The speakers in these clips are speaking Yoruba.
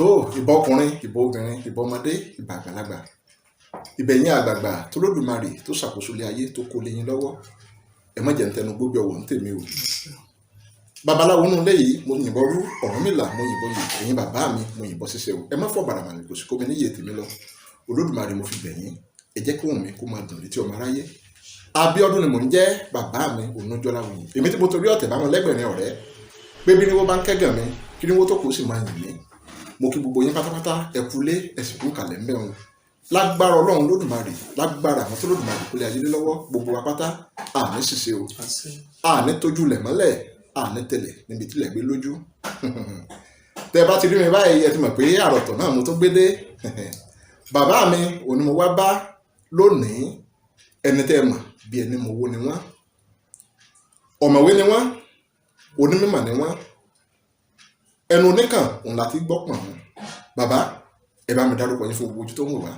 Tó ìbà ọkùnrin, ìbà obìnrin, ìbà ọmọdé, ìbà àgbàlagbà, ìbẹ̀yìn àgbààgbà tó lódùmarè tó ṣàkóso ilé ayé tó kó lé yín lọ́wọ́. Ẹ má jẹ́ ń tẹnu gbóbi ọ̀wọ̀ ń tèmi o. Babaláwo nínú ilé yìí, mo yìnbọn rú Ọ̀rúnmìlà, mo yìnbọn yìí ẹ̀yin bàbá mi, mo yìnbọn ṣiṣẹ́ o. Ẹ má fọ̀ bàràmàlì kò sí kómi níyè tèmi lọ. Olódùmarè, mo fi bẹ̀ yín, ẹ jẹ́ kí ohùn mi kó máa dùn létí ọmọ aráyé. Abíọ́dún ni mò ń jẹ́, bàbá mi Ònújọ́láwuyì. Èmi tí mo torí ọ̀tẹ̀ bá wọn lẹ́gbẹ̀rin ọ̀rẹ́ pé bí níwó bá ń kẹ́gàn mi, kí níwó tó kù sì máa yìn mí. Mo kí gbogbo yín pátápátá, ẹ kúlé, ẹ sì kú kalẹ̀ ń bẹ̀rùn. Lágbára Ọlọ́run Lódùmarè, lágbára àwọn tó Lódùmarè kólé ayé lé lọ́wọ́, gbogbo wa pátá àní ṣiṣẹ́ o, àní tójú lẹ̀ mọ́lẹ̀, àní tẹ̀lẹ̀ níbi tílẹ̀ gbé lójú. Tẹ́ bá ti rí mi báyìí, ẹ ti mọ̀ pé àròtọ̀ náà mo tó gbé dé. Bàbá mi òní mo wá bá lónìí, ẹni tẹ́ ẹ mọ̀ bí ẹni mo wo ni wọ́n, ọ̀mọ̀wé ni wọ́n, onímọ̀ ni wọ́n, ẹnu oníkàn òun láti gbọ́ pọ̀n wọn. Bàbá, ẹ bá mi dárúkọ yín fún gbogbo ojú tó ń wò wá.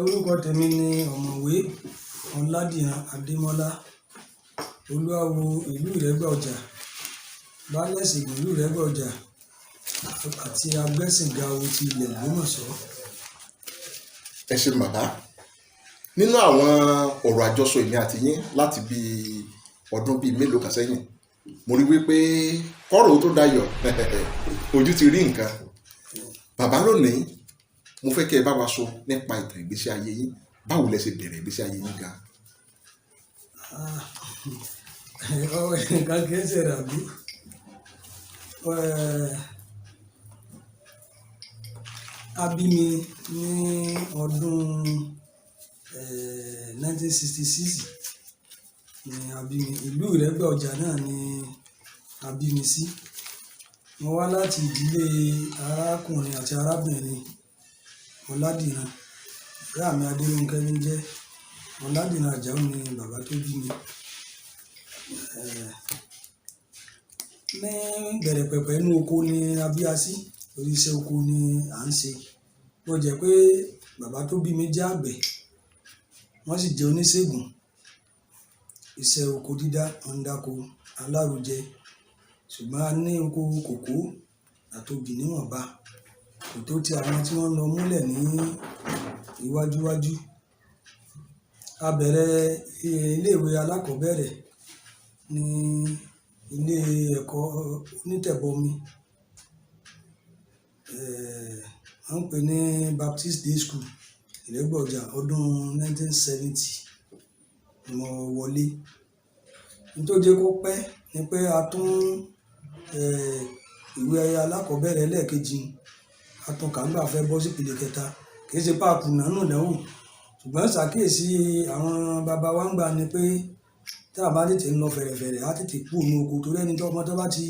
Orúkọ tèmi ni Ọ̀mọ̀wé Ọládìran Adémọ́lá, Olúawo ìlú Ìrẹ́gbẹ́ Ọjà, baálẹ̀ ìṣègùn ìlú Ìrẹ́gbẹ́ Ọjà àti agbẹ́sìngawo ti ilẹ̀ Ògbómọ̀ṣọ́. Ẹ ṣeun bàbá. Nínú àwọn ọ̀rọ̀ àjọsọ èmi àti yín láti bí ọdún bíi mélòó kan sẹ́yìn, mo rí wípé kọ́rọ̀ tó dayọ̀, ojú ti rí nǹkan. Bàbá, lónìí mo fẹ́ kí ẹ bá wa sọ nípa ìtàn ìgbésí ayé yín. Báwo lẹ ṣe bẹ̀rẹ̀ ìgbésí ayé yín gan? Nǹkan kì í ṣe ràbí. A bí mi ní ọdún 1966 ni a bí mi. Ìlú Ìrẹ́gbẹ́ Ọjà náà ni a bí mi sí. Mo wá láti ìdílé arákùnrin àti arábìnrin Ọládìran. Ìyá mi Adérónkẹ́ ní jẹ́. Ọládìran Àjàó ni bàbá tó bí mi. Ní bẹ̀rẹ̀pẹ̀pẹ̀ inú oko ni a bí a sí, torí iṣẹ́ oko ni à ń ṣe. Bó jẹ́ pé bàbá tó bí mi jẹ́ àgbẹ̀, wọ́n sì jẹ́ oníṣègùn. Iṣẹ́ oko dídá, wọ́n ń dáko alárojẹ. Ṣùgbọ́n a ní oko kòkó àti obì níwọ̀nba. Kò tó ti àwọn tí wọ́n lọ múlẹ̀ ní iwájúwájú. A bẹ̀rẹ̀ ilé ìwé alákọ̀ọ́bẹ̀rẹ̀ ní ilé ẹ̀kọ́ onítẹ̀bọmi. Wọ́n ń pè ní Baptist Day School, Ìrẹ́gbẹ́ Ọjà. Ọdún 1970 ni mo wọlé. Ohun tó jẹ́ kó pẹ́ ni pé a tún ìwé alákọ̀ọ́bẹ̀rẹ̀ ẹlẹ́ẹ̀kejì, a tún kà nígbà fẹ́ bọ́ sí ìpele kẹta. Kì í ṣe pé a kùnà nínú ìdánwò, ṣùgbọ́n ṣàkíyèsí àwọn bàbá wa ń gbà ni pé tí a bá tètè ń lọ fẹ̀rẹ̀fẹ̀rẹ̀, a tètè kúrò nínú oko, torí ẹni tó ọmọ tó bá ti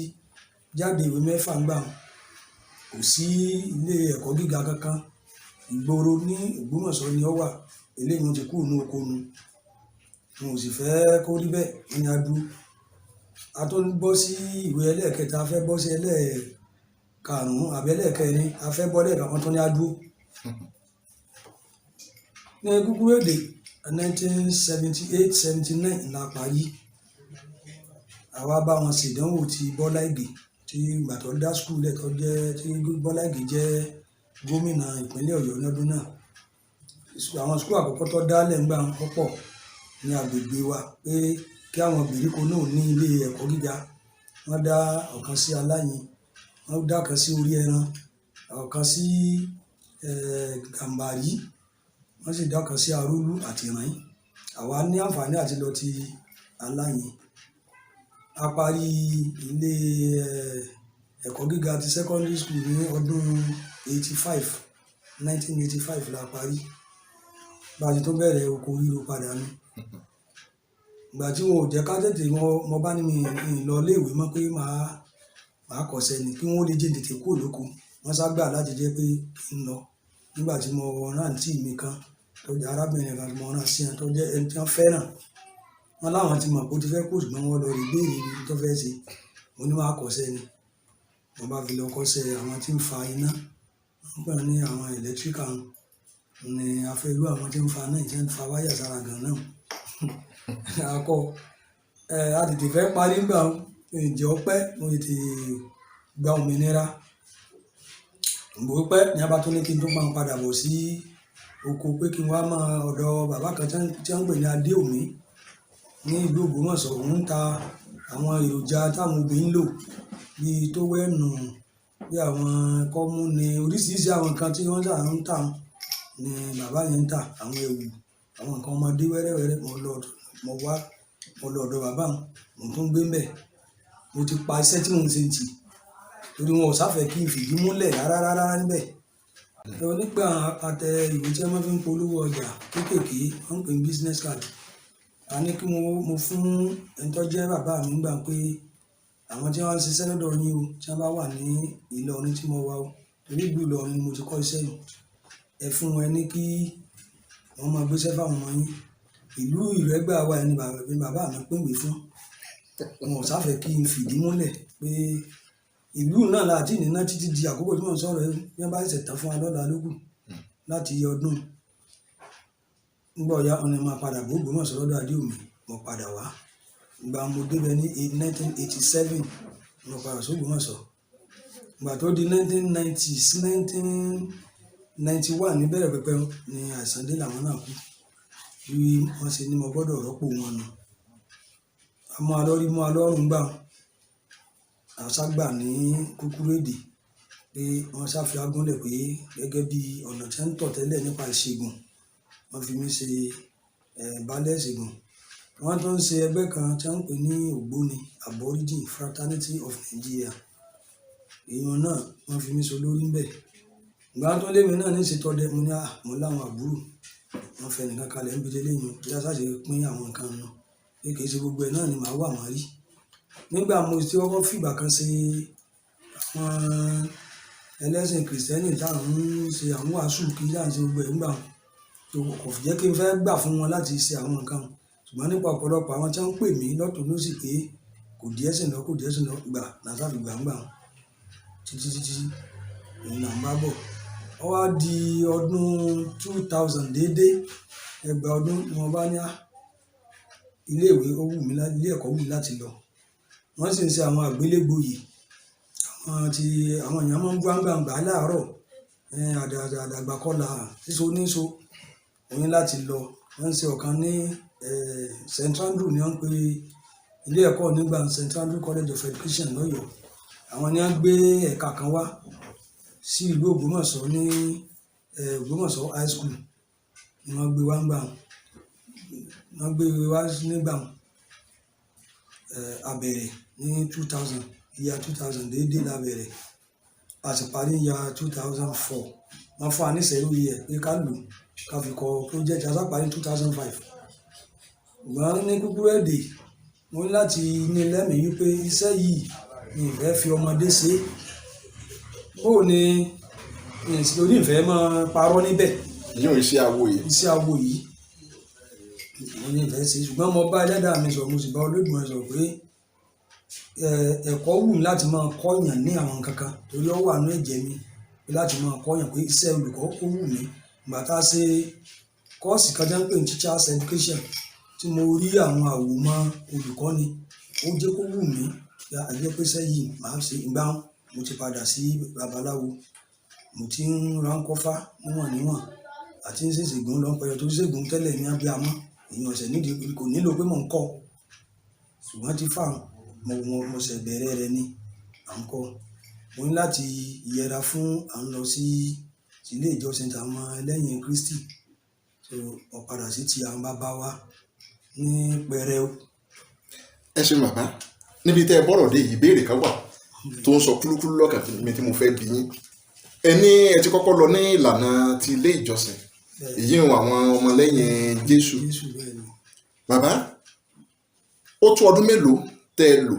jáde ìwé mẹ́fà ń gbà wọn, kò sí ilé ẹ̀kọ́ gíga kankan. Ìgboro ní Ògbómọ̀ṣọ́ ni ó wà. Eléyìí ti kúrò nínú oko nu. Wọn ò sì fẹ́ kó rí bẹ́ẹ̀, wọ́n ní a dúró. A tún bọ́ sí ìwé ẹlẹ́ẹ̀kẹta, a fẹ́ bọ́ sí ẹlẹ́ẹ̀karùn-ún àbí ẹlẹ́ẹ̀kẹrin, a fẹ́ bọ́ lẹ́ẹ̀kan, wọ́n tún ní a dúró. Ní kúkúrú èdè, 1978, 79 la parí. Àwa bá wọn ṣèdánwò ti Bọ́lá Ìgè tí ìgbà tó dá school lẹ̀, tó jẹ́ tí Bọ́lá Ìgè jẹ́ gómìnà ìpínlẹ̀ Ọ̀yọ́ lọ́dún náà. Àwọn school àkọ́kọ́ tó dá lẹ̀ ńgbà wọn pọ̀ ní agbègbè wa pé kí àwọn ìgbèríko náà ní ilé ẹ̀kọ́ gíga. Wọ́n dá ọ̀kan sí Aláyin, wọ́n dá ọ̀kan sí Orí Ẹran, ọ̀kan sí Gàmbàrí, wọ́n sì dá ọ̀kan sí Arúlú àti Ìrìn. Àwa ní àǹfààní àti lọ ti Aláyin. A parí ilé ẹ̀kọ́ gíga ti secondary school ní ọdún 85, 1985 la parí. Bá ti tó bẹ̀rẹ̀ oko ríro padà nu. Ìgbà tí wọn ò jẹ́ ká tètè, mo bá ní mi ì lọ ilé ìwé mọ́ pé màá kọ́ṣẹ́ ni kí wọ́n lè jẹ́ tètè kúrò lóko. Wọ́n sá gbà láti jẹ́ pé kí n lọ. Nígbà tí mo rán àǹtí mi kan tó jẹ́ arábìnrin kan tí mo rán sí wọn tó jẹ́ ẹni tí wọ́n fẹ́ràn. Wọ́n láwọn ti mọ̀ pé ó ti fẹ́ kúrò, ṣùgbọ́n wọ́n lọ rí béèrè ibi tó fẹ́ ṣe. Mo ní màá kọ́ṣẹ́ ni. Mo bá fi lọ kọ́ṣẹ́ àwọn tí ń fa iná. Wọ́n pè wọ́n ní àwọn electrical ni a fẹ́ irú àwọn tí ń fa iná, tí ń fa wáyà sára gan náà. A kọ́, a tètè fẹ́ parí nígbà ǹjẹ́ ó pẹ́, mo tètè gba òmìnira. Ìgbò pẹ́ ní a bá tún ní kí n tún máa padà bọ̀ sí oko pé kí n wá máa ọ̀dọ̀ bàbá kan tí wọ́n ń pè ní Adéòmí ní ìlú Ògbómọ̀ṣọ́. Òun ń ta àwọn èròjà táwọn obìnrin ń lò bíi tówẹ́ẹ̀nù, bí àwọn kọ́múni, oríṣiríṣi àwọn nǹkan tí wọ́n ṣà ń tà ni bàbá yẹn ń tà, àwọn ẹ̀wù, àwọn nǹkan ọmọdé wẹ́rẹ́wẹ́rẹ́. Mo lọ, mo wá, mo lọ ọ̀dọ̀ bàbá òun, mò ń tún gbé ń bẹ̀. Mo ti pa iṣẹ́ tí mò ń ṣe tì torí wọn ò sáfẹ́ kí n fìdí múlẹ̀ rárá rárá níbẹ̀. Nígbà àtẹ ìwé tí wọ́n máa fi ń polówó ọjà kéékèèké, wọ́n ń pè ní business card. A ní kí mo fún ẹni tó jẹ́ bàbá mi nígbà pé àwọn tí wọ́n ń ṣiṣẹ́ lọ́dọ̀ yín o, tí wọ́n bá wà ní Ìlọrin tí mo wà o, torí ìlú Ìlọrin ni mo ti kọ́ iṣẹ́ yìí. Ẹ fún wọn ní kí wọ́n máa gbéṣẹ́ fún àwọn ọmọ yín. Ìlú Ìrẹ́gbà wa ni bàbá mi pín ìwé fún. Wọn ò sáfẹ́ kí n fìdí múlẹ̀ pé ìlú náà la ti ní iná títí di àkókò tí mò ń sọ̀rọ̀ yìí. Bí wọ́n bá ṣẹ̀ṣẹ̀ tán fún wa lọ́la lókù láti ọdún. Nígbà ọ̀yá, wọ́n ní máa padà bọ̀ Ògbómọ̀ṣọ́ lọ́dọ̀ Adéòmí, mo padà wá. Ìgbà mo dé bẹ ní 1987, mo padà sí Ògbómọ̀ṣọ́. Ìgbà tó di 1990 sí 1991 níbẹ̀rẹ̀ pẹpẹ ni àìsàn dé làwọn náà kú. Bí wọ́n ṣe ní mo gbọ́dọ̀ rọ́pò wọn nù. A mú alọ́rí mú alọ́rùn gbà. A sá gbà ní kúkúrú èdè pé wọ́n sá fi agúnlẹ̀ pé gẹ́gẹ́ bí ọ̀nà tí wọ́n ń tọ̀ tẹ́lẹ̀ nípa ìṣègùn, wọ́n fi mí ṣe, baálé ìṣègùn. Wọ́n tún ń ṣe ẹgbẹ́ kan tí wọ́n ń pè ní Ògbóni Aborigine Fraternity of Nigeria. Èèyàn náà wọ́n fi mí ṣe olórí níbẹ̀. Ìgbà tó lé mi náà ní ṣe tọdẹ, mo ní à, mo láwọn àbúrò. Wọ́n fẹ́ nìkan kalẹ̀ ń bi eléyìí, bí a sá ṣe pín àwọn nǹkan náà. Pé kì í ṣe gbogbo ẹ náà ni màá wà mọ́ rí. Nígbà mo ti kọ́kọ́ fìgbà kan ṣe àwọn ẹlẹ́sìn kìrìsìtẹ́nì tí à ń ṣe àwọn wàásù kí à ń ṣe gbogbo ẹ̀ nígbà wọn. So kò jẹ́ kí n fẹ́ gbà fún wọn láti ṣe àwọn nǹkan. Ṣùgbọ́n nípa ọ̀pọ̀lọpọ̀ àwọn tí wọ́n ń pè mí lọ́tùn lósì pé kò díẹ̀ sí lọ, kò díẹ̀ sí lọ, gbà lásà fi gbà ń gbà wọn. Títí, títí, òun là ń bá bọ̀. Ó wá di ọdún 2000 dédé, ẹgbàá ọdún ni wọ́n bá ní à, ilé ìwé ó wù mí lá, ilé ẹ̀kọ́ wù mí láti lọ. Wọ́n sì ń ṣe àwọn àgbélégbòyè. Àwọn tí àwọn èèyàn máa ń gbá gbàǹgbà láàárọ̀. Àdàgbàkọlà síso níso. Mo ní láti lọ. Wọ́n ń ṣe ọ̀kan ní, St. Andrew ni wọ́n ń pè ilé ẹ̀kọ́ nígbà St. Andrew College of Education lọ́yọ̀ọ́. Àwọn ni wọ́n gbé ẹ̀ka kan wá sí ìlú Ògbómọ̀ṣọ́ ní, Ògbómọ̀ṣọ́ High School ni wọ́n gbé wá nígbà wọn. Wọ́n gbé wá nígbà wọn. A bẹ̀rẹ̀ ní 2000, year 2000 dédé la bẹ̀rẹ̀. A sì parí year 2004. Wọ́n fún wa ní zero year pé ká lò ká fi kọ project. A sá parí ní 2005. Ṣùgbọ́n ní kúkúrú èdè, mo ní láti ní lẹ́mìí wípé iṣẹ́ yìí mi ò fẹ́ fi ọmọdé ṣe. Bó ni torí ìfẹ́ máa parọ́ níbẹ̀. Ìyẹn ò iṣẹ́ awo yìí. Iṣẹ́ awo yìí. Mo ní ìfẹ́ ṣe, ṣùgbọ́n mo bá ẹlẹ́dàá mi sọ̀rọ̀, mo sì bá Olódùmarè sọ̀rọ̀ pé, ẹ̀kọ́ wù mí láti máa kọ́ èèyàn ní àwọn nǹkan kan torí ó wà nínú ẹ̀jẹ̀ mi pé láti máa kọ́ èèyàn pé iṣẹ́ olùkọ́ ó wù mí. Ìgbà tá a ṣe kọ́ọ̀sì kan tí wọ́n ń pè ní Teachers Education tí mo rí àwọn àwòmọ́ olùkọ́ni, ó jẹ́ kó wù mí pé a jẹ́ pé iṣẹ́ yìí màá ṣe. Ìgbà wọn mo ti padà sí babaláwo, mo ti ń ránkọ́fá níwọ̀n níwọ̀n àti ń ṣe ìṣègùn lọ pẹ̀lú torí ìṣègùn tẹ́lẹ̀ ní abiyamọ. Èèyàn ọ̀sẹ̀ nídìí kò nílò pé mò ń kọ́. Ṣùgbọ́n tí fà mo ṣẹ̀ bẹ̀rẹ̀ rẹ̀ ni à ń kọ́. Mo ní láti yẹra fún à ń lọ sí ilé ìjọsìn àwọn ẹlẹ́yìn Kristi. So mo padà sí ti àwọn bàbá wa ní pẹrẹu. Ẹ ṣeun bàbá. Níbi tẹ́ ẹ bọ́rọ̀ dé yìí, ìbéèrè kan wà tó ń sọ kúlúkúlú lọ́kàn mi tí mo fẹ́ bi yín. Ẹ ní ẹ ti kọ́kọ́ lọ ní ìlànà ti ilé ìjọsìn. Èyí ń àwọn ọmọlẹ́yìn Jésù. Jésù bẹ́ẹ̀ ni. Bàbá, ó tó ọdún mélòó tẹ́ ẹ lò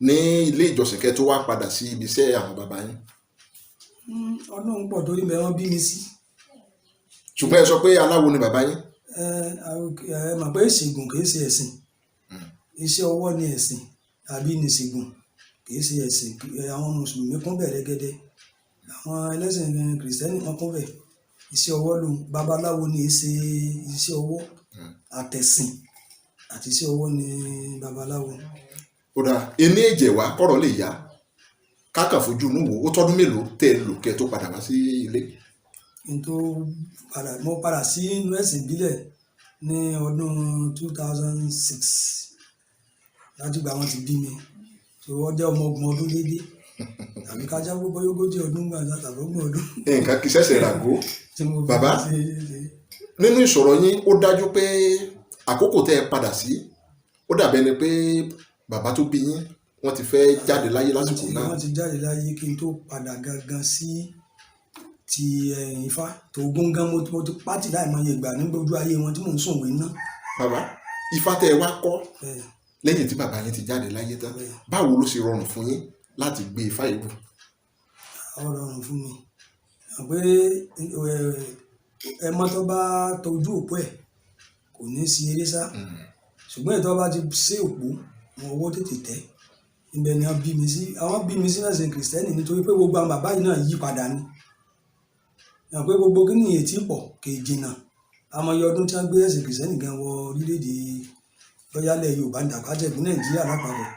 ní ilé ìjọsìn kẹ́ tó wá padà sí ibi iṣẹ́ àwọn bàbá yín? Ọdún ń pọ̀ torí bẹ́ẹ̀ wọ́n bí mi sí. Ṣùgbọ́n ẹ sọ pé aláwo ni bàbá yín. Ẹ mọ̀ pé ìṣègùn kì í ṣe ẹ̀sìn. Iṣẹ́ ọwọ́ ni ẹ̀sìn àbí ní ìṣègùn kì í ṣe ẹ̀sìn. Àwọn Mùsùlùmí kún bẹ̀ rẹ́gẹ́dẹ́. Àwọn ẹlẹ́sìn kìrìsìtẹ́nì wọ́n kún bẹ̀. Iṣẹ́ ọwọ́ ló ń, babaláwo ni í ṣe iṣẹ́ ọwọ́ àtẹ̀sìn àti iṣẹ́ ọwọ́ ni babaláwo. Ó dáa, ení ẹ̀jẹ̀ wá kọ̀rọ̀ lè yá. Kákàn fojú inú wò ó, tọ́dún mélòó tẹ́ ẹ lò kẹ́ ẹ tó padà wá sí ilé? Kí n tó padà, mo padà sí inú ẹ̀sìn ìbílẹ̀ ní ọdún 2006, látìgbà wọ́n ti bí mi. So wọ́n jẹ́ ọmọ 30 ọdún déédéé, tàbí ká jáwọ́ bóyá 40 ọdún gbà tàbí 30 ọdún. Nǹkan kì í ṣẹ̀ṣẹ̀ ràgó. Tí mo fi Bàbá. Nínú ìṣòro yín, ó dájú pé àkókò tẹ́ ẹ padà sí, ó dàbí ẹni pé bàbá tó bí yín, wọ́n ti fẹ́ jáde láyé lásìkò náà. Wọ́n ti jáde láyé kí n tó padà gangan sí ti ẹ̀yìn Ifá tó gúngán. Mo ti pátì láìmọye ìgbà nígbà ojú ayé wọn tí mò ń sùn wé ná. Bàbá, Ifá tẹ́ ẹ wá kọ́ Bẹ́ẹ̀. lẹ́yìn tí bàbá yín ti jáde láyé tán, Bẹ́ẹ̀. báwo ló ṣe rọrùn fún yín láti gbé Ifá yìí rù? Ó rọrùn fún mi pé ẹmọ tó bá tọjú òpó ẹ̀ kò ní sí eré sá, ṣùgbọ́n ìtọ́ bá ti sé òpó wọn, owó tètè tẹ́. Ibẹ̀ ni wọ́n bí mi sí. Àwọn bí mi sí ẹ̀sìn kìrìsìtẹ́nì, nítorí pé gbogbo àwọn bàbá yìí náà yí padà ni. Yàn pé gbogbo kí nìyẹn tí pọ̀ kì í jìnnà. Àmọye ọdún tí wọ́n gbé ẹ̀sìn kìrìsìtẹ́nì gan wọ orílẹ̀-èdè lọ́yálẹ̀ Yorùbá ní àbájẹ́ ìpín Nàìjíríà lápapọ̀.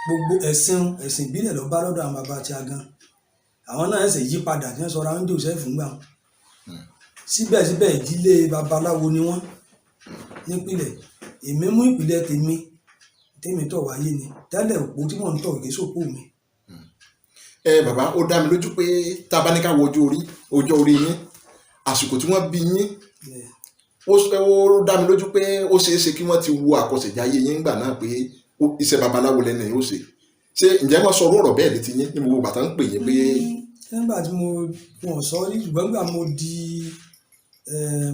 Gbogbo ẹ̀sìn ìbílẹ̀ ló bá lọ́dọ̀ àwọn bàbá tí a gan. Àwọn náà ẹ̀sìn yí padà tí wọ́n sọra ń Joseph ńgbà wọn. Síbẹ̀síbẹ̀, ìdílé babaláwo ni wọ́n nípìnlẹ̀. Èmi mú ìpìlẹ̀ tèmi tèmi tọ̀ wáyé ni tẹ́lẹ̀, òpó tí mò ń tọ̀ kì í sòpó mi. Ẹ bàbá, ó dá mi lójú pé tá a bá ní ká wo ọjọ́ orí yín, àsìkò tí wọ́n bí yín, ó dá mi lójú pé ó ṣeé ṣe kí wọ́n ti wo àkọsẹ̀jáyé yín ńgbà náà pé iṣẹ́ babaláwo lẹ́nu yìí ó ṣe. Ṣé ǹjẹ́ wọ́n sọ ọ̀rọ̀ bẹ́ẹ̀ létí yín ní gbogbo bàtà ń pè yín pé? Nígbà tí mo wọn sọ rí, ṣùgbọ́n nígbà mo di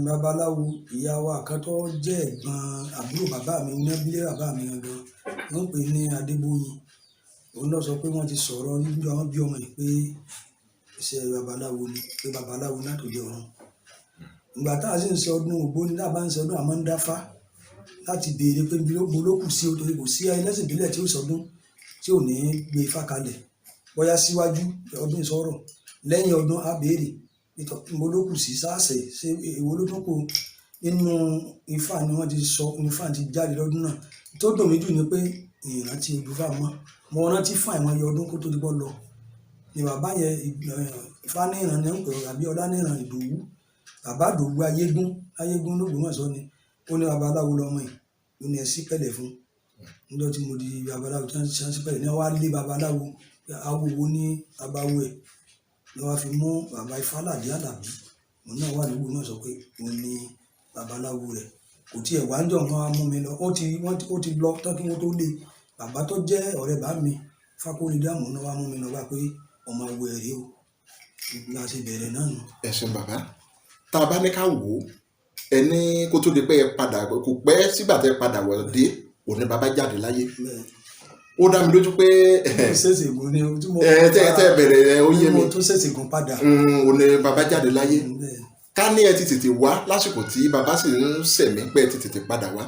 babaláwo, ìyá wa kan tó jẹ́ ẹ̀gbọ́n àbúrò bàbá mi ní abílẹ̀ bàbá mi gangan, wọ́n ń pè ní Adébóyin, òun náà sọ pé wọ́n ti sọ̀rọ̀ níjọ́ àwọn bí ọmọ yìí pé iṣẹ́ babaláwo ni, pé babaláwo náà tó jẹ́ ọ̀run. Ìgbà tá a sì ń ṣe ọdún Ògbóni, tá a bá ń ṣe ọdún, àmọ́ ń dáfá láti béèrè pé ibi ló kù sí o, torí kò sí ẹlẹ́sìn ìbílẹ̀ tí ó sọdún tí ò ní gbé ifá kalẹ̀. Bóyá síwájú ọdún ìsọ̀rọ̀, lẹ́yìn ọdún, á béèrè mo ló kù sí sáàsẹ̀, ṣé èwo ló tún kù nínú ifá ni wọ́n ti sọ. Ifá ti jáde lọ́dún náà. Tó dùn mí jù ni pé ìrántí odùfà mọ́. Mo rántí fún àìmọye ọdún kó tó di bọ́ lọ ni bàbá yẹn. Ifá ní ìran ní ń pè àbí ọlá ní ìran Ìdòwú, bàbá Ìdòwú Ayégún, Ayégún l'Ógbómọ̀ṣọ́ ni. Ó ní babaláwo lọmọ yìí, ó ní ẹ sí pẹ̀lẹ́ fún. Níjọ́ tí mo di babaláwo, tí wọ́n sí pẹ̀lẹ́ ní wọ́n á lé babaláwo awo wo ní babawo ẹ̀ ni wọ́n fi mú bàbá Ifálàdé Àlàbí, òun náà wà l'Ógbómọ̀ṣọ́, pé òun ní babaláwo rẹ̀. Kò tiẹ̀ wá ń jọ̀ nǹkan wá mú mi lọ. Ó ti lọ tán kí wọ́n tó lé. Bàbá tó jẹ́ ọ̀rẹ́ bá mi, Fákóredé, àmọ́ náà wá mú mi lọ bá pé ọmọ awo ẹ̀ rèé o. La ṣe bẹ̀rẹ̀ náà nù. Ẹ ṣeun bàbá. Tá a bá ní ká wò ó, ẹ ní kó tó di pé ẹ padà, kò pẹ́ sígbà tẹ́ ẹ padà wọ̀ dé òní bàbá jáde láyé. Bẹ́ẹ̀. Ó dá mi lójú pé Mo ṣèṣègùn ni tí mo ẹ tẹ́ bẹ̀rẹ̀ ẹ, ó yé mi. Mo tún ṣèṣègùn padà. Òní bàbá jáde láyé. Bẹ́ẹ̀. Ká ní ẹ ti tètè wá lásìkò tí bàbá sì ń sẹ̀mí, pé ẹ ti tètè padà wá,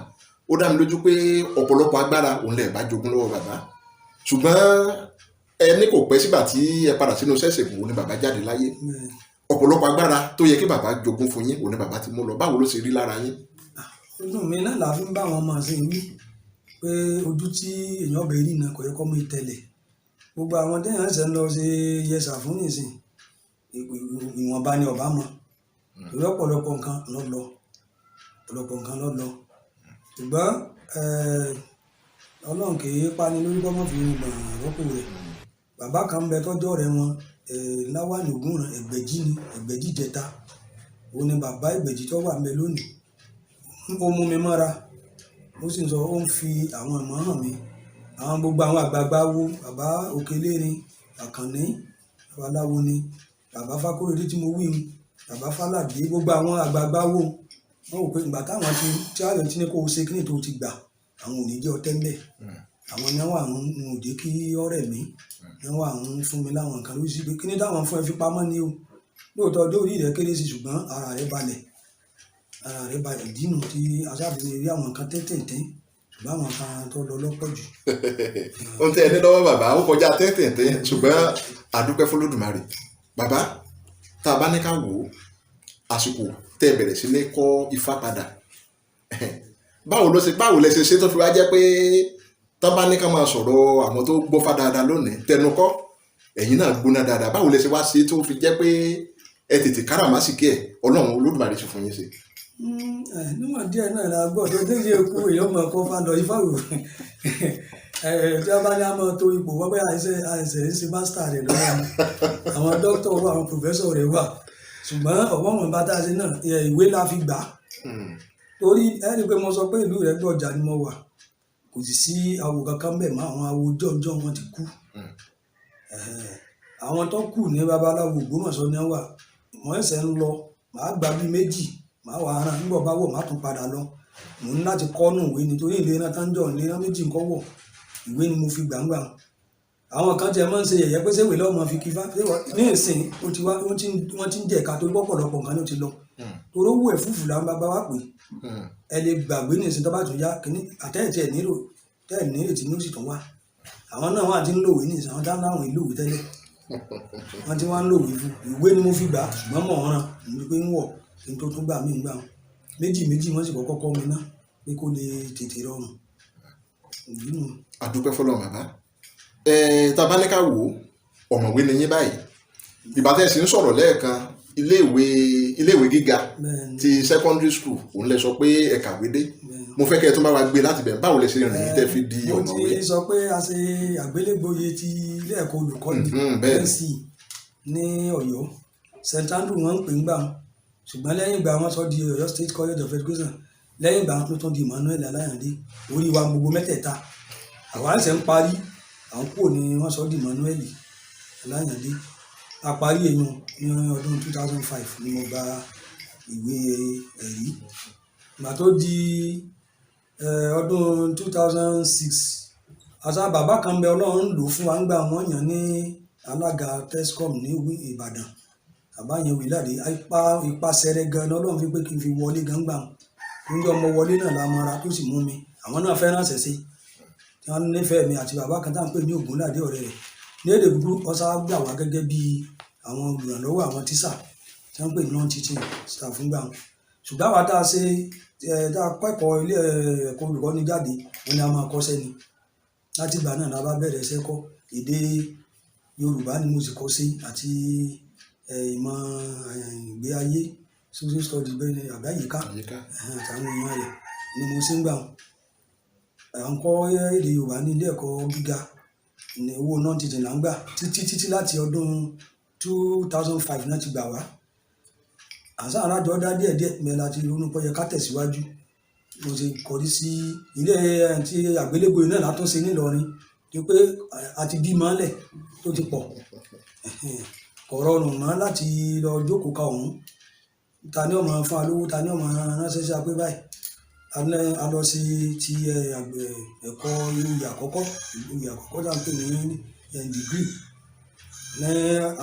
ó dá mi lójú pé ọ̀pọ̀lọpọ̀ agbára òun lẹ̀ bá jogún lọ́wọ́ bàbá. Ṣùgbọ́n ẹ ní kò pẹ́ sígbà tí ẹ padà sínú ṣẹ̀ṣẹ̀gùn òní bàbá jáde láyé. Bẹ́ẹ̀. Ọ̀pọ̀lọpọ̀ agbára tó yẹ kí bàbá jogún fún yín òní bàbá ti mú lọ. Báwo ló ṣe rí lára yín? Ojú mi náà la fi ń bá àwọn ọmọ ṣe wí pé ojú tí èèyàn bẹ rí náà kò yẹ kó mú ìtẹ̀lẹ̀. Gbogbo àwọn téèyàn ṣe ń lọ ṣe yẹsà fún nìsín, ìwọ̀nba ni ọba mọ, torí ọ̀pọ̀lọpọ̀ nǹkan ló lọ, ọ̀pọ̀lọpọ̀ nǹkan ló lọ. Ṣùgbọ́n Ọlọ́run kì í pani lórí kọ́mọ́ fi gbọ̀n rọ́pò rẹ̀. Bàbá kan ń bẹ tọ́jọ́ rẹ̀ wọn, Láwàní Ògúnran Ẹgbẹ̀jì ni, Ẹgbẹ̀jì jẹta, òun ni bàbá Ẹgbẹ̀jì tó wà ń bẹ lónìí. Ó mú mi mọ́ra, ó sì ń sọ, ó ń fi àwọn ìmọ̀ràn mi. Àwọn gbogbo àwọn àgbààgbà wo, bàbá Òkèlérin Àkànní, babaláwo ni bàbá Fákóredé tí mo wí hun, bàbá Fálàdé, gbogbo àwọn àgbààgbà wo, wọn ò pé ìgbà táwọn ti tí àyọ̀ tí ní kó o ṣe kíni tó ti gbà, àwọn ò ní jẹ́ ọtẹ́ ńbẹ̀. Àwọn ni wọ́n àwọn ń ò jẹ́ kí ọ̀rẹ́ mi ni wọ́n àwọn ń fún mi láwọn nǹkan lórí sí pé kíní táwọn fún ẹ fi pamọ́ ni o. Lóòótọ́ ọjọ́ orí rẹ̀ kéré sí, ṣùgbọ́n ara rẹ̀ balẹ̀, ara rẹ̀ balẹ̀ dínú tí aṣáàfin rí àwọn nǹkan tẹ́tẹ̀ẹ̀tẹ́, ṣùgbọ́n àwọn kan tó lọ lọ́pọ̀ jù. Ohun tẹ́ ẹ ní lọ́wọ́ bàbá, ó kọjá tẹ́tẹ̀ẹ̀tẹ́, ṣùgbọ́n àdúpẹ́ f'Olódùmarè. Bàbá, tá a bá ní ká wò ó, àsìkò tẹ́ ẹ bẹ̀rẹ̀ sí ní kọ́ ifá padà, báwo lẹ ṣe ṣe tó fi wá jẹ́ pé tá bá ní ká máa sọ̀rọ̀ àwọn tó gbọ́fá dáadáa lónìí, tẹnu kọ́ Ẹ̀yin náà gbóná dáadáa. Báwo lẹ ṣe wá ṣe tó fi jẹ́ pé ẹ tètè káràmásìkí ẹ̀, Ọlọ́run Olódùmarè sì fún yín ṣe? Níwọ̀n díẹ̀ náà la gbọ́ tó dé ṣe kú èèyàn mọ̀ kó fa lọ ifá wò tí wọ́n bá ní a máa tó ipò wọ́n bẹ́ẹ̀ àìsẹ̀ ń ṣe master rẹ̀ lọ́wọ́ ni, àwọn dókítà wà, àwọn professor rẹ̀ wà, ṣùgbọ́n ọ̀wọ́n wọn bá tá a ṣe náà, ìwé la fi gbà á. Torí ẹ rí i pé mo sọ pé ìlú Ìrẹ́gbọ̀jà ni mo wà, kò sì sí awo kankan bẹ́ẹ̀ mọ́. Àwọn awo jọ̀njọ̀ wọn ti kú. Àwọn tó kù ní babaláwo Ògbómọ̀ṣọ́ ni wọ́n wà. Mo ẹsẹ̀ ń lọ, màá gba bíi méjì, màá wà aràn nígbà bá wọ̀, màá tún padà lọ. Mò ń láti kọ́ nù ìwé nítorí ìlera tán jọ ìlera méjì ń kọ́ wọ̀, ìwé ni mo fi gbàǹgbà. Àwọn kan tiẹ̀ máa ń ṣe yẹ̀yẹ́ pé séwèé lọ́mọ fi kífá ní ìsìn ó ti wá, wọ́n ti ń jẹ̀ka tó gbọ́pọ̀lọpọ̀ nǹkan ló ti lọ. Torí owó ẹ̀fúùfù là ń bá wa pè ẹ lè gbàgbé ní ìsìn tó bá tún yá kínní àtẹ̀tí ẹ̀ nílò tẹ́ ẹ̀ nírètí ní ó sì tún wá. Àwọn náà wà ti ń lòwe ní ìsìn, àwọn táwọn láwọn ìlú òwe tẹ́lẹ̀ wọ́n ti wá ń lòwe fún. Ìwé ni mo fi gbà, ṣùgbọ́n mọ̀ ọ́n ràn ní pé ń wọ̀ kí n tó tún gbà mí gbà wọn méjì méjì, wọ́n sì kọ́kọ́ kọ́ mi ná pé kó lè tètè rọrùn ìlú nù. A dúpẹ́ fọlọ́run, bàbá. Ẹ tá a bá ní ká wò ó, ọ̀mọ̀wé ni yín báyìí. Ìgbà tẹ́ ẹ sì ń sọ̀rọ̀ lẹ́ẹ̀kan, iléèwé gíga ti secondary school òun lẹ sọ pé ẹ kàwé dé. Mo fẹ́ kẹ́ ẹ tún bá wa gbé láti bẹ̀. Báwo lẹ ṣe rìn yín tẹ́ fi di ọ̀mọ̀wé? Mo ti sọ pé a ṣe àgbélégbòye ti ilé ẹ̀kọ́ olùkọ́ni NC ní Ọ̀yọ́, St Andrew wọ́n ń pè ń gbà wọn, ṣùgbọ́n lẹ́yìn ìgbà wọn sọ di Ọ̀yọ́ State College of Education, lẹ́yìn ìgbà wọn tó tún di Emmanuel Aláyàndé. Orí wa gbogbo mẹ́tẹ̀ẹ̀ta àwa ṣẹ̀ ń parí, à ń kúrò ní wọ́n sọ di Emmanuel Aláyàndé. A parí èèyàn ní ọdún 2005 ni mo gba ìwé ẹ̀rí. Ìgbà tó di ọdún 2006, àṣà bàbá kan bẹ, Ọlọ́run lò fún wa ń gbà, wọ́n yàn ní alága TESCOM ní Ìbàdàn. Bàbá yẹn Wìláde, ipasẹ̀ rẹ̀ gan-an Ọlọ́run fi pé kí n fi wọlé gan gbà wọn. Níjọ́ mo wọlé náà la mọra tó sì mú mi. Àwọn náà fẹ́ràn ṣẹ̀ṣẹ̀ tí wọ́n nífẹ̀ẹ́ mi àti bàbá kan tá à ń pè ní Ògúnládé, ọ̀rẹ́ rẹ̀ ní èdè kúkúrú. Ọ̀sá gbà wá gẹ́gẹ́ bí àwọn olùrànlọ́wọ́ àwọn tíṣà tí wọ́n ń pè ní non-teaching staff ń gbà wọn. Ṣùgbọ́n àwa tá a ṣe tá a kẹ́kọ̀ọ́ ilé ẹ̀kọ́ olùkọ́ni jáde, wọn ni a máa kọ́ṣẹ́ ni. Láti ìgbà náà la bá bẹ̀rẹ̀ iṣẹ́ kọ́. Èdè Yorùbá ni mo sì kọ́ sí àti ìmọ̀ ìgbé ayé, social studies, bẹ́ẹ̀ ni àbí àyíká àtàwọn èèyàn rẹ̀ ni mo ṣe ń gbà wọn. À ń kọ́ èdè Yorùbá ní ilé ẹ̀kọ́ gíga ní owó non-teaching là ń gbà títí títí láti ọdún 2005 náà ti gbà wá. Àṣà arájọ dá díẹ̀ díẹ̀ mẹ́ láti ronú pé ó yẹ ká tẹ̀síwájú. Mo ṣe kọrí sí ilé tí àgbélégbòye náà látún ṣe nílọrin tí pé a ti bímọ lẹ̀ tó ti pọ̀, kò rọrùn mọ́ láti lọ jókòó ka òun. Ta ni ó máa fún wa lówó? Ta ni ó máa ránṣẹ́ sí wa pé báyìí a lọ sí ti ẹ̀kọ́ oyè àkọ́kọ́, oyè àkọ́kọ́ tí a ń pè ní degree ní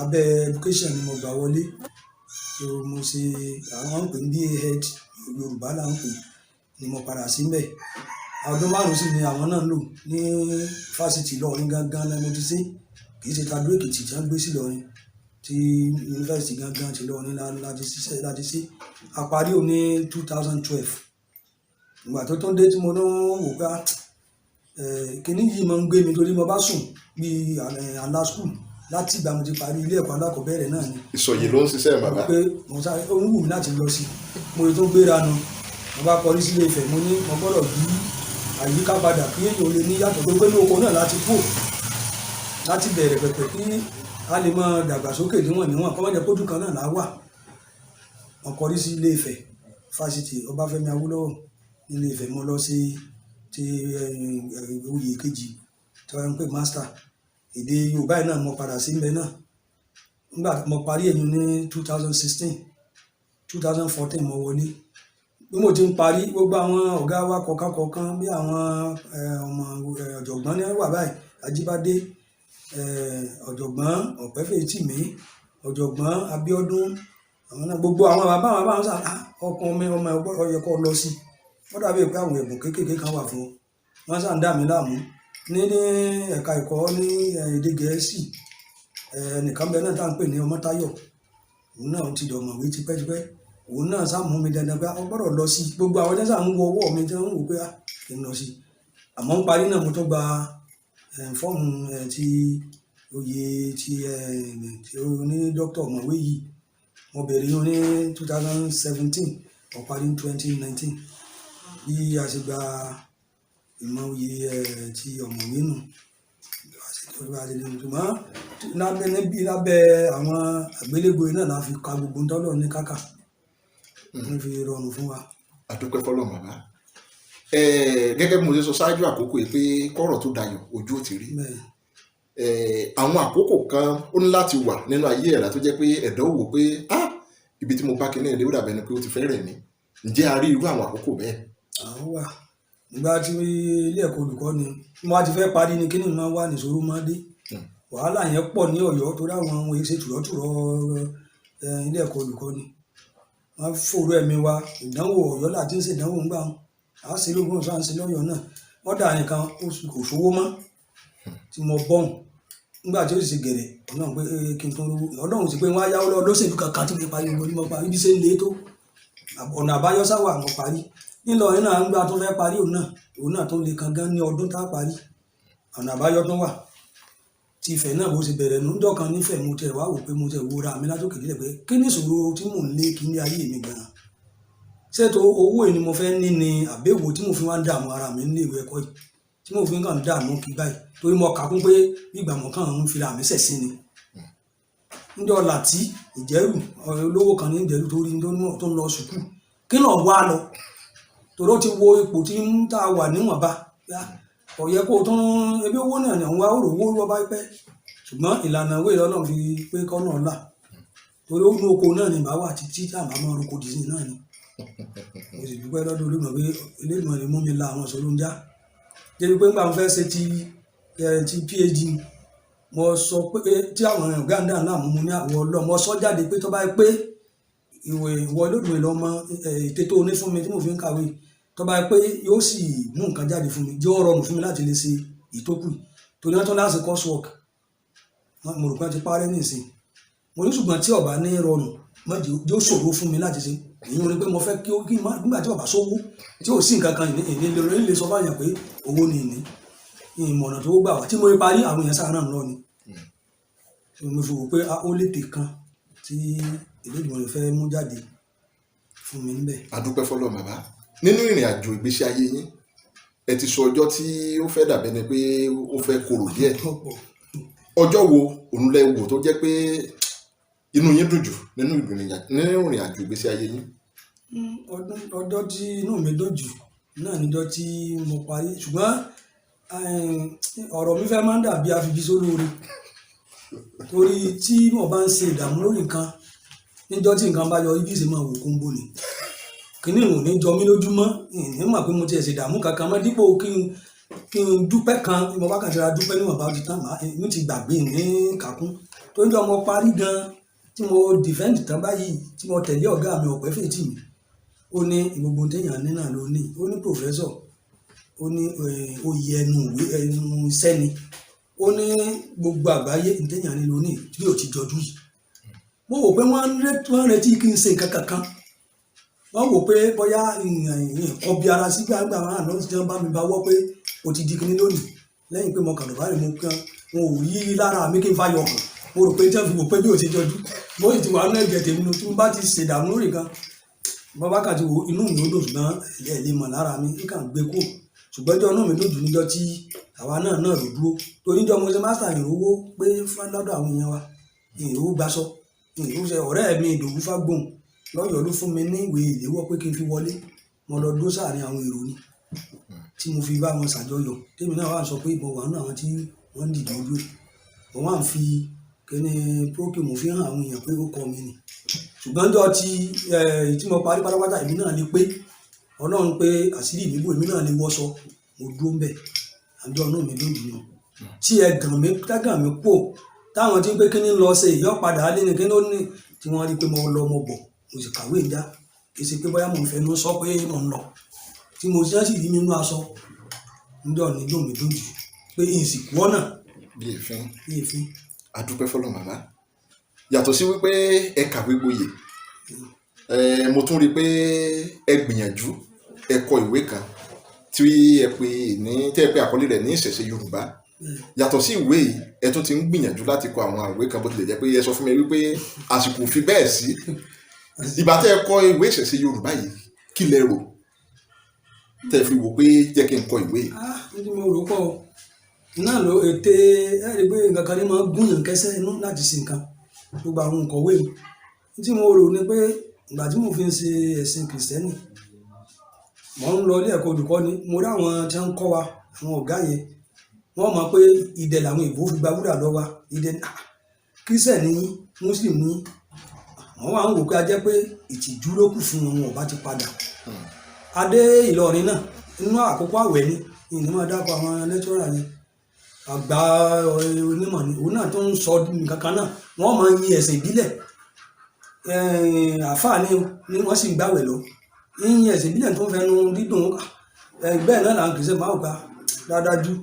abẹ́ education ni mo gbà wọlé. So mo ṣe àwọn ń pè ní BA Head, Yorùbá là ń pè ní mo padà sí mbẹ̀. Ọdún 5 sì ni àwọn náà ń lò ní fásitì Ìlọrin gangan ni mo ti ṣe, kì í ṣe tàdó Èkìtì tí wọ́n gbé sí Ìlọrin, ti yunifásitì gangan ti Ìlọrin láti ṣiṣẹ́ láti ṣe. A parí òun ní 2012. Ìgbà tó tún dé tí mo náà wò pé kíní yìí máa ń gbé mi torí mo bá sùn bí àlá school láti ìgbà mo ti parí ilé ẹ̀kọ́ alákọ̀ọ́bẹ̀rẹ̀ náà ni. Ìsọ̀yè ló ń ṣiṣẹ́, bàbá. Pé mo sáré, ó ń wù mí láti lọ sí, mo tó gbéra nu, mo bá kọrí sílé Ifẹ̀. Mo ní mo gbọ́dọ̀ yí àyíká padà kí èèyàn ò lè ní yàtọ̀ tó pé ní oko náà láti kú láti bẹ̀rẹ̀ pẹ̀pẹ̀ kí a lè máa dàgbàsókè níwọ̀n níwọ̀n, kọ́ mọ́jẹ́ pójú kan náà là wà. Mo kọrí sí Ilé Ifẹ̀, fásitì Ọbáfẹ́mi Awólọ́wọ̀ nílé Ifẹ̀. Mo lọ sí ti oyè kejì tí wọ́n ń pè master, èdè Yorùbá yìí náà mo padà sí mbẹ náà. Nígbà mo parí èyí ní 2016, 2014 mo wọlé. Bí mo ti ń parí, gbogbo àwọn ọ̀gá wa kọ̀ọ̀kan kọ̀ọ̀kan bí àwọn ọmọ ọ̀jọ̀gbọ́n ní wà báyìí, Ajíbádé, ọ̀jọ̀gbọ́n Ọ̀pẹ́fẹ̀tìmí, ọ̀jọ̀gbọ́n Abíọ́dún, àwọn náà, gbogbo àwọn bàbá àwọn bàbá wọn sà ọkàn mi ọmọ ọyẹ kọ́ lọ sí wọ́n dàbí pé àwọn ẹ̀bùn kéékèèké kan wà fún wọn, sà ń dà mí láàmú ní ẹ̀ka ẹ̀kọ́ ní èdè Gẹ̀ẹ́sì. Ẹnìkan bẹ náà tá à ń pè ní Ọmọ́táyọ̀, òun náà ti dọ̀mọ̀wé tipẹ́tipẹ́. Òun náà sá mú mi dandan pé ọ gbọ́dọ̀ lọ sí. Gbogbo àwọn tẹ́sà ń wo ọwọ́ mi tí wọ́n ń wò pé kí n lọ sí. Àmọ́ ń parí náà mo tó gba fọ́ọ̀mù ti Oyè ti ti oní dókítà ọ̀mọ̀wé yìí, mo bẹ̀rẹ̀ yìí ní 2017, mo parí ní 2019. Bí a ṣe gba ìmọ̀ oyè ti ọ̀mọ̀wé nù, ṣùgbọ́n lábẹ́ níbi lábẹ́ àwọn àgbélégbò náà la fi ka gbogbo ń tọ́lọ̀ ní kákà ní fi rọrùn fún wa. A dúpẹ́ fọ́lọ́run, bàbá. Gẹ́gẹ́ bí mo ṣe sọ ṣáájú àkókò yìí pé kọ́rọ̀ tó dayọ̀ ojú ò ti rí. Bẹ́ẹ̀. Àwọn àkókò kan ó ní láti wà nínú ayé ẹ̀dá tó jẹ́ pé ẹ̀dá ò wò pé, ah, ibi tí mo bá kinní ẹ̀dá ó dàbẹ̀ ni pé ó ti fẹ́ rẹ̀ mí. Ǹjẹ́ a rí irú àwọn àkókò bẹ́ẹ̀? Àwọn wà. Nígbà tí ilé ẹ̀kọ́ olùkọ́ ni mo wá ti fẹ́ parí ni kíní máa wà níṣòro máa dé. Wàhálà yẹn pọ̀ ní Ọ̀yọ́ torí àwọn ohun èsè tùrọ̀tùrọ̀ ilé ẹ̀kọ́ olùkọ́ ni wọ́n fòrò ẹ̀mí wa. Ìdánwò Ọ̀yọ́ láti ń ṣe ìdánwò ńgbà wọn à á ṣe lógún ọ̀sán, à ń ṣe lọ́yọ̀ọ́ náà. Wọ́n dà nìkan kò sówó mọ́ tí mo bọ́hùn nígbà tí ó sì ṣe gẹ̀rẹ̀. Ọlọ́run pé kí n tún rówó, Ọlọ́run sì pé wọ́n á yáwó lọ́wọ́ lóṣèlú kankan tí mo parí gbogbo ní mo parí bí ṣe ń le tó. Ọ̀nà àbáyọ sáwà mo parí nílọrin náà. Ńgbà tó fẹ́ parí, òun náà tó le kan gan ní ọdún tá a parí, ọ̀nà àbáyọ tó wà ti Ifẹ̀ náà bó ṣe bẹ̀rẹ̀ nù. Ńjọ́ kan nífẹ̀ẹ́, mo tẹ̀ wá wò pé mo tẹ̀ wo ra mi látòkè délẹ̀ pé kí ni ìṣòro tí mò ń lé kí ní ayé mi gan-an? Ṣètò owó yìí ni mo fẹ́ ní ni àbẹ̀wò tí mo fi wá ń dààmú ara mi nílé ìwé ẹ̀kọ́ yìí tí mo fi ń kàn ń dààmú kí báyìí, torí mo kà kún pé ìgbà mọ̀ kàn ń fira mi ṣẹ̀sín ni. Ńjọ́ làtí Ìjẹ́rù, olówó kan ní Ìjẹ́rù tó rí tó ń lọ sùkúù, kí ló wá lọ? Torí ó ti wo ipò tí ń tá a wà níwọ̀nba, kò yẹ kó o tún ebi owó náà ní àwọn wá òrò owó lọ́ba pẹ́. Ṣùgbọ́n ìlànà ìwé Ọlọ́run fi pé kọ́nà ọ̀la, torí ó ní oko náà ní bá wà títí tá a bá máa roko dì sí náà ni. Mo sì dúpẹ́ lọ́dọ̀ Olódùmarè pé Elédùmarè mú mi la àwọn ìṣòro ń já débi pé ńgbà mo fẹ́ ṣe ti PhD, mo sọ pé tí àwọn ọ̀gá ń dà láàmú, mo ní àwọn ọlọ́ mo sọ jáde pé tó bá yẹ pé ìwé ìwọ Olódùmarè lọ́mọ ète tó ní fún mi tí mo fi ń kàwé, tó bá yẹ pé yóò sì mú nǹkan jáde fún mi, jẹ́ ó rọrùn fún mi láti lè ṣe ìtókù, torí wọ́n tún láti course work. Mo rò pé wọ́n ti parẹ́ nísìn. Mo ní ṣùgbọ́n tí ó bá ní rọrùn mọ́jì yóò ṣòro fún mi láti ṣe èyí. Ò ní pé mo fẹ́ kí ó kí n má nígbà tí ó bá sówó tí ò sí nǹkan kan ìní lè lè sọ fáyàn pé owó ni ìní ìmọ̀nà tó gbà wá tí mo parí. Àwọn èèyàn sáà náà ń lọ ni mo fi wò pé ó lè tè kan tí Elédùmarè fẹ́ mú jáde fún mi níbẹ̀. A dúpẹ́ fọ́lọ́run, bàbá. Nínú ìrìn àjò ìgbésí ayé yín, ẹ ti sọ ọjọ́ tí ó fẹ́ dàbẹ́ ni pé ó fẹ́ korò díẹ̀. Ọ̀pọ̀. Ọjọ́ wo òun lẹ wò tó jẹ́ pé inú yín dùn jù nínú ìrìn àjò ìgbésí ayé yín? Ọdún ọjọ́ tí inú mi dùn jù náà níjọ́ tí mo parí. Ṣùgbọ́n ọ̀rọ̀ mi fẹ́ máa ń dàbí afibisólóore, torí tí mo bá ń ṣe ìdààmú lórí nǹkan, níjọ́ tí nǹkan bá yọ, ibi ìṣe máa wò kóńbó ni kíní ò ní jọ mí lójúmọ́. Ìní mọ̀ pé mo ti ẹ̀ ṣe ìdààmú kankan mọ́. Dípò kí n dúpẹ́ kan, mo bá kàn ti ra dúpẹ́ níwọ̀nba ó ti tán, màá mi ti gbàgbé ní kàkún. Torí jọ mo parí gan tí mo defend tán báyìí, tí mo tẹ̀lé ọ̀gá mi ọ̀pẹ́ fèjì mi, ó ní gbogbo téèyàn ní náà ló ní. Ó ní professor, ó ní oyè ẹnu ìwé ẹnu iṣẹ́ ni. Ó ní gbogbo àgbáyé téèyàn ní ló ní bí ò ti jọjú yìí. Mo wò pé wọ́n ń retí kí n ṣe nǹkan kankan. Wọ́n wò pé bóyá nǹkan bí ara sí gbàgbà wọn àná tí wọ́n bá mi bá wọ́ pé o ti di kinní lónìí. Lẹ́yìn pé mo kàn dọ̀bálẹ̀, mo kàn wọn ò rí lára mi kí n fàyọ̀ hàn. Mo rò pé tí wọ́n fi wò pé bí ò ti jọjú bó sì ti wà nínú ẹ̀jẹ̀ tèmi nu, tí mo bá ti ṣèdààmú lórí kan, bọ́ bá kàn ti wò, inú mi ó dùn, ṣùgbọ́n ẹ̀ lè mọ̀ lára mi nǹkan gbé kúrò. Ṣùgbọ́n ọjọ́ inú mi dùn jù níjọ́ tí àwa náà náà ló dúró, torí níjọ́ mo ṣe master, ìrówó pé fún lọ́dọ̀ àwọn èèyàn wa, ìrówó gbaṣọ, ìrówó ṣe. Ọ̀rẹ́ mi Ìdòwú Fágbóhùn lọ́yọ̀ọ́ ló fún mi ní ìwé ìléwọ́ pé kí n fi wọlé. Mo lọ dúró sáàrin àwọn èrò ni tí mo fi bá wọn ṣàjọyọ̀. Tèmi náà wà sọ pé mo wà nínú àwọn tí wọ́n ń dìde ojú ẹ̀. Mo wà ń fi kíní prókì, mo fi hàn àwọn èèyàn pé ó kọ mi nì. Ṣùgbọ́n níjọ́ tí mo parí pátápátá, èmi náà lè pé Ọlọ́run pé àṣírí mi bò, èmi náà lè wọṣọ, mo dúró ń bẹ̀. Àjọ inú mi dùn jù nù tí ẹ̀gàn mi tẹ́gàn mi kò táwọn tí ń pé kíní lọ ṣe ìyọ́ padà á lé ní kíní ó ní tí wọ́n rí pé mo lọ, mo bọ̀, mo sì kàwé ìjà. Kì í ṣe pé bóyá mo ń fẹnu sọ pé mo ń lọ tí mo ṣe sì rí mi nínú aṣọ níjọ́ ní dùn mí dùn jù pé ìsìnkú ọ̀nà. Bí èéfín. Bí èéfín. A dúpẹ́ fọ́lọ́run, bàbá. Yàtọ̀ sí wípé ẹ kàwé gboyè, mo tún rí i pé ẹ gbìyànjú, ẹ kọ ìwé kan tí ẹ pè ní tẹ́ ẹ pè àkọlé rẹ̀ ní Ìṣẹ̀ṣe Yorùbá. Yàtọ̀ sí ìwé yìí, ẹ tún ti ń gbìyànjú láti kọ àwọn ìwé kan, bó tilẹ̀ jẹ́ pé ẹ sọ fún mi wípé àsìkò ò fi bẹ́ẹ̀ sí. Ìgbà tẹ́ ẹ kọ ìwé ìṣẹ̀ṣe Yorùbá yìí, kí lẹ rò tẹ́ ẹ fi wò pé jẹ́ kí n kọ ìwé yìí? Ah, ní tí mo rò pọ̀ o. Náà ló ète ẹ rí i pé nǹkan kan ní máa ń gúnyàn kẹ́sẹ́ inú láti ṣe nǹkan. Gbogbo àwọn òǹkọ̀wé mi. Ní tí mo rò ni pé ìgbà tí mo fi ń ṣe ẹ̀sìn Kìrìsìtẹ́nì, mò ń lọ ilé ẹ̀kọ́ olùkọ́ni, mo rí àwọn tí wọ́n ń kọ́ wa, àwọn ọ̀gá yẹn, wọ́n mọ̀ pé idẹ làwọn èèbó fi gba wúrà lọ́wọ́ wa. Idẹ ni, ah, Kìrìsìtẹ́nì ni yín, Mùsùlùmí ni yín. Wọ́n wá ń wò pé a jẹ́ pé ìtìjú ló kù fún wọn, wọn ò bá ti padà. Adé Ìlọrin náà, nínú àkókò àwẹ̀ ni, ìní máa dákọ àwọn lẹ́tọ́rà yẹn. Àgbà onímọ̀ ni, òun náà tó ń sọ nǹkan kan náà, wọ́n máa ń yin ẹ̀sìn ìbílẹ̀. Àfáà ni wọ́n sì ń gbàwẹ̀ lọ. Yíyin ẹ̀sìn ìbílẹ̀ tó ń fẹnu dídùn, bẹ́ẹ̀ náà làwọn Kìrìsìtẹ́nì máa ń gbà dáadáa ju.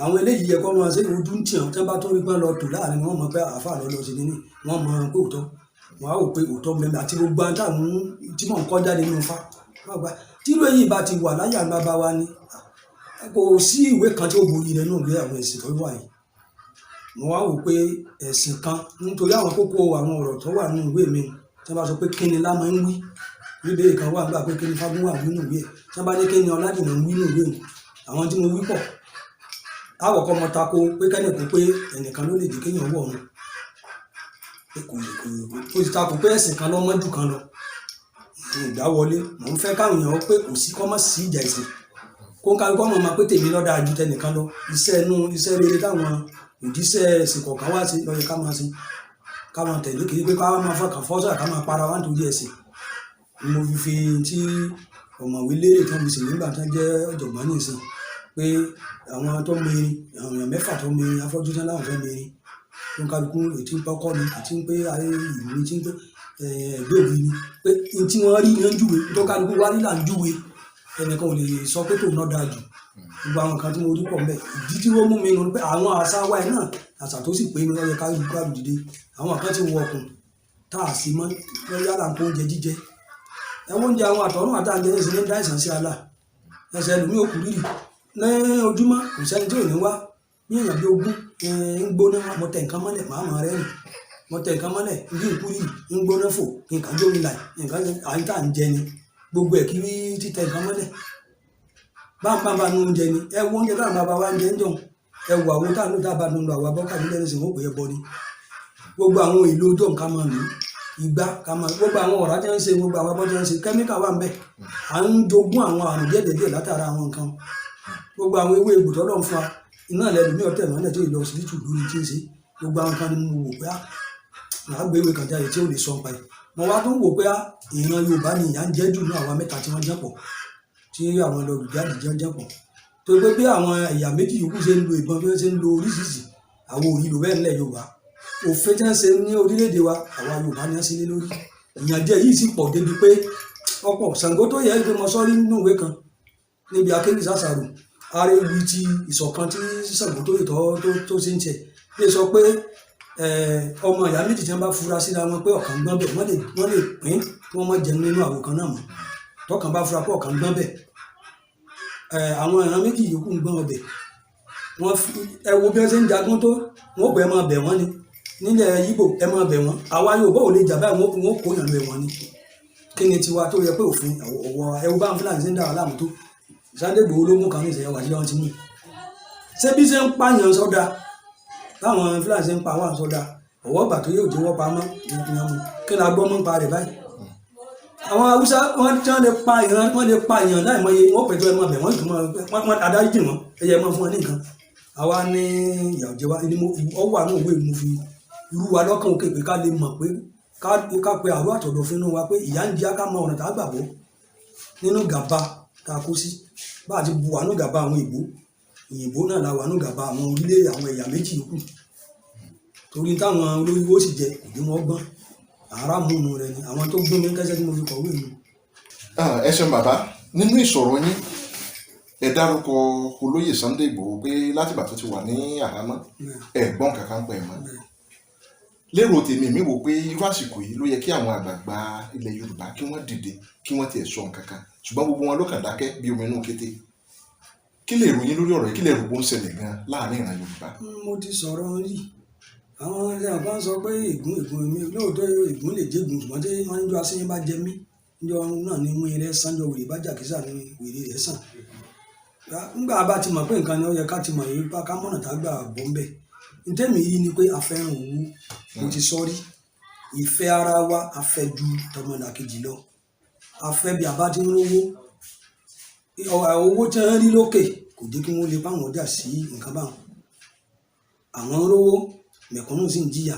Àwọn eléyìí yẹ kó máa ṣe ojú ń tì wọ́n, tí wọ́n bá tó rí pé wọ́n lọ tò láàrin wọn, mọ̀ pé àfáà lọ lọ sí nínú, wọ́n mọ̀ pé òótọ́. Wọ́n á wò pé òótọ́ mẹ́rin àti gbogbo àwọn táwọn tí mò ń kọ́ jáde nínú Ifá. Wọ́n á gbà, tí irú èyí bá ti wà láyé àwọn bàbá wa ni, kò sí ìwé kan tí ó borí rẹ̀ nínú ìwé àwọn ẹ̀sìn tó wà yìí. Mo wá wò pé ẹ̀sìn kan, nítorí àwọn kókó àwọn ọ̀rọ̀ tó wà nínú ìwé mi, tí wọ́n bá sọ pé kí ni Lámọ̀ ń wí, bíbélì kan wà nígbà pé kí ni Fágúnwà wí nínú ìwé ẹ̀, tí wọ́n bá ní kí ni Ọládìnà ń wí nínú ìwé mi, àwọn tí mo wí pọ̀. Àkọ́kọ́ mo tako pé kẹ́nìkan pé ẹnìkan ló lè jẹ́ kéèyàn wọ̀ ọ̀run. Pé kò lè, kò lè, ó ti tako pé ẹ̀sìn kan ló mọ́ jù kan lọ. Ìgbà wọlé, mò ń fẹ́ káwọn èèyàn pé kò sí kọ́ mọ́ sí ìjà ẹ̀sìn. Kó ń kálukú ọmọ máa pé tèmi ló dáa ju tẹnìkan lọ. Iṣẹ́ inú, iṣẹ́ rere táwọn òjíṣẹ́ ẹ̀sìn kọ̀ọ̀kan wá sí ló yẹ ká máa ṣe. Ká máa tẹ̀lé kiri pé ká máa fọkàn fọ́sà ká máa para wá nítorí ẹ̀sìn. Mo fi fi tí ọ̀mọ̀wé lérè tí wọ́n fi ṣe nígbà tí wọ́n jẹ́ ọ̀jọ̀gbọ́n nísìnyí pé àwọn tó ń mìírìn, àwọn èèyàn mẹ́fà tó ń mìírìn, afọ́jú tán láwọn fẹ́ mìírìn. Tó ń kálukú ètí ń pọ́kọ́ ni, ètí ń pé ayé ìlú ni, tí ń pé, ẹgbẹ́ òbí ni. Pé ohun tí wọ́n rí ni wọ́n ń júwe, tó ń kálukú wá rí là ń júwe. Ẹnìkan ò lè sọ pé tòun náà dáa jù. Gbogbo àwọn nǹkan tí mo rí pọ̀ ńbẹ̀. Ìdí tí ó mú mi nù ni pé àwọn àṣà wa yìí náà, àṣà tó sì pé ní ó yẹ ká gbárùkù dìde. Àwọn kan ti wọ ọkùn tá a sì mọ́ lọ́yà là ń kó oúnjẹ jíjẹ. Ẹ wo oúnjẹ àwọn àtọ̀run àti àǹjẹ ní ìsinmi ń dá àìsàn sí ala. Ẹsẹ̀ ẹlòmíì ò kú rírì. Ní ojúmọ́, kò sẹ́ni tí ò ní wá. Bí èèyàn bí ogún, ń gbóná, mo tẹ nǹkan mọ́lẹ̀, màá mọ̀ rẹ́ rìn. Mo tẹ nǹkan mọ́lẹ̀, bí ń kú rírì, ń gbóná fò, nǹkan jó mi láì, nǹkan àyíká ń jẹ ni. Gbogbo ẹ̀ kí títẹ nǹkan mọ́lẹ̀. Báńbáńbá nu oúnjẹ ni. Ẹ wo oúnjẹ táwọn bàbá wa ń jẹ ń jọun. Ẹ wo àwo táwọn ló dábàá nu àwọn abọ́ káàdì lẹ́nu ìsìn, wọ́n pè é bọ ni. Gbogbo àwọn èlò ojú nǹkan máa lò. Ìgbá ká máa, gbogbo àwọn ọ̀rá tí wọ́n ń ṣe, gbogbo àwọn abọ́ tí wọ́n ń ṣe, kẹ́míkà wà níbẹ̀. À ń jogún àwọn àrùn díẹ̀ díẹ̀ látara àwọn nǹkan. Gbogbo àwọn ewé egbò tó lọ́n fún wa, iná lẹ́nu mi ọ̀tẹ̀ mọ́lẹ̀ tí ò lọ sí tù lórí tí ń ṣe. Gbogbo àwọn nǹkan ni mo wò pé á, màá gbé ìwé kan jáde tí ò lè sọ nípa ẹ̀. Mo wá tún wò pé á, ìran Yorùbá ni ìyà ń jẹ jù ní àwa mẹ́ta tí wọ́n jẹ́ pọ̀, tí àwọn olùjáde jẹ́ jẹ́ pọ̀. Torí pé bí àwọn ẹ̀yà méjì yòókù ṣe ń lo ìbọn, bí wọ́n ṣe ń lo oríṣiríṣi, àwọn ò rí lò bẹ́ẹ̀ nílẹ̀ Yorùbá. Òfin tí wọ́n ṣe ní orílẹ̀-èdè wa, àwa Yorùbá ni wọ́n ṣe lé lórí. Ìyànjẹ yìí sì pọ̀ débi pé ọ̀pọ̀ Ṣàngó tó yẹ kí mo sọ rí nínú ìwé kan níbi Akéwì Sàṣàrò, ara ewì ti ìṣọ̀kan tí Ṣàngó tó yẹ tó ṣe ń tiẹ̀. Lè sọ pé, ọmọ ìyá méjì tí wọ́n bá fura síra wọn pé ọ̀kan gbọ́n bẹ̀, wọ́n lè pín kí wọ́n má jẹun nínú àwo kan náà mọ́. Tọkàn bá fura pé ọ̀kan gbọ́n bẹ̀, àwọn ìran méjì yòókù ń gbọ́n ọbẹ̀. Wọ́n fi, ẹ wo bí wọ́n ṣe ń jagun tó, wọ́n ó pè é máa bẹ̀ wọ́n ni. Nílẹ̀ Íbò ẹ máa bẹ̀ wọ́n. Àwa Yorùbá ò lè jà báyìí, wọ́n kó ìyàn lọ ẹ̀wọ̀n ni. Kí ni tiwa tó yẹ pé òfin ọ̀wọ́ ẹ wo bá ń Fúlàní ṣe ń dá wa láàmú tó. Sunday Igboho ló mú kan ní ìṣẹ̀yẹ wà sí wọn ti mú. Ṣé bí ṣe ń pààyàn sọ́dà? Báwọn Fúlàní ṣe ń pa wá sọ́dà. Ọ̀wọ́ ìgbà tó yóò jẹ́ wọ́n pamọ́ ní ọmọ. Kí ni a gbọ́ mọ́ ń pa rẹ̀ báyìí? Àwọn Haúsá wọ́n tí wọ́n lè pa ìran, wọ́n lè pa èèyàn láìmọye, wọ́n pẹ̀tọ́ ẹ máa bẹ̀ wọ́n, ìtumọ̀ wọ́n adarí jì wọ́n, ẹyẹ máa fún wọn ní nǹkan. Àwa ní ìyà òjẹ́ wa, ni mo, ọ wà ní òwe mo fi irú wa lọ́kàn òkè pé ká lè mọ̀ pé ká pe àrò àtọ̀dọ̀ fún inú wa pé ìyà ń jẹ ká mọ ọ̀nà tá a gbàgbọ́ nínú gàba tá a kó sí. Bá a ti bu wà nínú gàba àwọn ìbò, òyìnbó náà la wà nínú gàba àwọn orílẹ̀ àwọn ẹ̀yà méjì yòókù. Torí táwọn olórí wo sì jẹ kò ní wọ́n gbọ́n. Àrá múnu rẹ̀ ni àwọn tó gbọ́n mi kẹ́sẹ́ tí mo fi kọ̀wé mi. Ẹ ṣeun bàbá, nínú ìsọ̀rọ̀ yín, ẹ dárúkọ olóyè Sunday Igboho pé látìgbà tó ti wà ní àhámọ́, ẹ gbọ́n kankan pẹ̀ mọ́. Lérò tèmi, mi wò pé irú àsìkò yìí ló yẹ kí àwọn àgbààgbà ilẹ̀ Yorùbá kí wọ́n dìde, kí wọ́n tiẹ̀ sọ nǹkan kan, ṣùgbọ́n gbogbo wọn ló kàn dákẹ́ bí omi inú kété. Kí lè ròyìn lórí ọ̀rọ̀ yìí? Kí lè rò bó ń ṣẹlẹ̀ gan láàrin ìran Yorùbá? Mo ti sọ̀rọ̀ rí. Àwọn ẹ̀sìn kan sọ pé ègún, ègún mi lóòótọ́, ègún lè jẹ́gun, ṣùgbọ́n tí wọ́n ń jọ asínyìn bá jẹ mí níjọ́ náà ni mú irẹ́ sánjọ, wèrè bá jàkísà ni wèrè rẹ̀ sàn. Nígbà bá ti mọ̀ pé nǹkan ni ó yẹ ká ti mọ̀ yìí bá ká mọ̀nà tá gbà bọ́ ń bẹ̀. Ntẹ́mi yìí ni pé a fẹ́ràn owó, mo ti sọ rí. Ìfẹ́ ara wa a fẹ́ ju tọmọlàkejì lọ. A fẹ́ bí a bá ti ń rówó. Owó tí wọ́n rí lókè kò jẹ́ kí wọ́n lè bá wọn jà sí nǹkan báwọn. Àwọn ń rówó, mẹ̀kúnnù sì ń jìyà.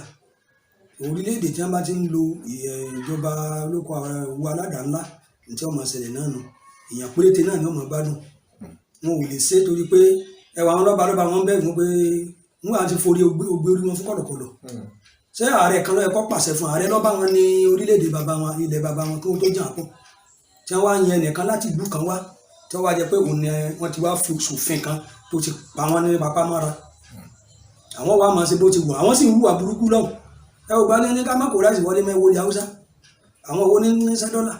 Orílẹ̀-èdè tí wọ́n bá ti ń lo ìjọba olóko owó aládàá ńlá, ní tí ó máa ṣẹlẹ̀ náà nù. Èèyàn péréte náà ni ó máa gbádùn. Wọn ò lè ṣe torí pé ẹwà àwọn lọ́ba lọ́ba wọn bẹ̀rù pé wọ́n á ti forí ogbe orí wọn fún kọ̀lọ̀kọ̀lọ̀. Ṣé ààrẹ kan ló yẹ kó pàṣẹ fún ààrẹ lọ́ba wọn ní orílẹ̀-èdè bàbá wọn, ilẹ̀ bàbá wọn kí wọ́n tó jà pọ̀? Tí wọ́n wá yan ẹnìkan láti ìlú kan wá, tí wọ́n wá jẹ́ pé òun ni wọ́n ti wá fi ṣòfin kan tó ti pa wọ́n ní papá mọ́ra. Àwọn wa máa ṣe bó ti wù, àwọn sì ń hùwà burúkú lọ́hùn. Ẹ ò gbá ní ká má kó ráìsì wọlé mẹ́wọ́ ilẹ̀ Haúsá. Àwọn owó ní sẹ́dọ́là.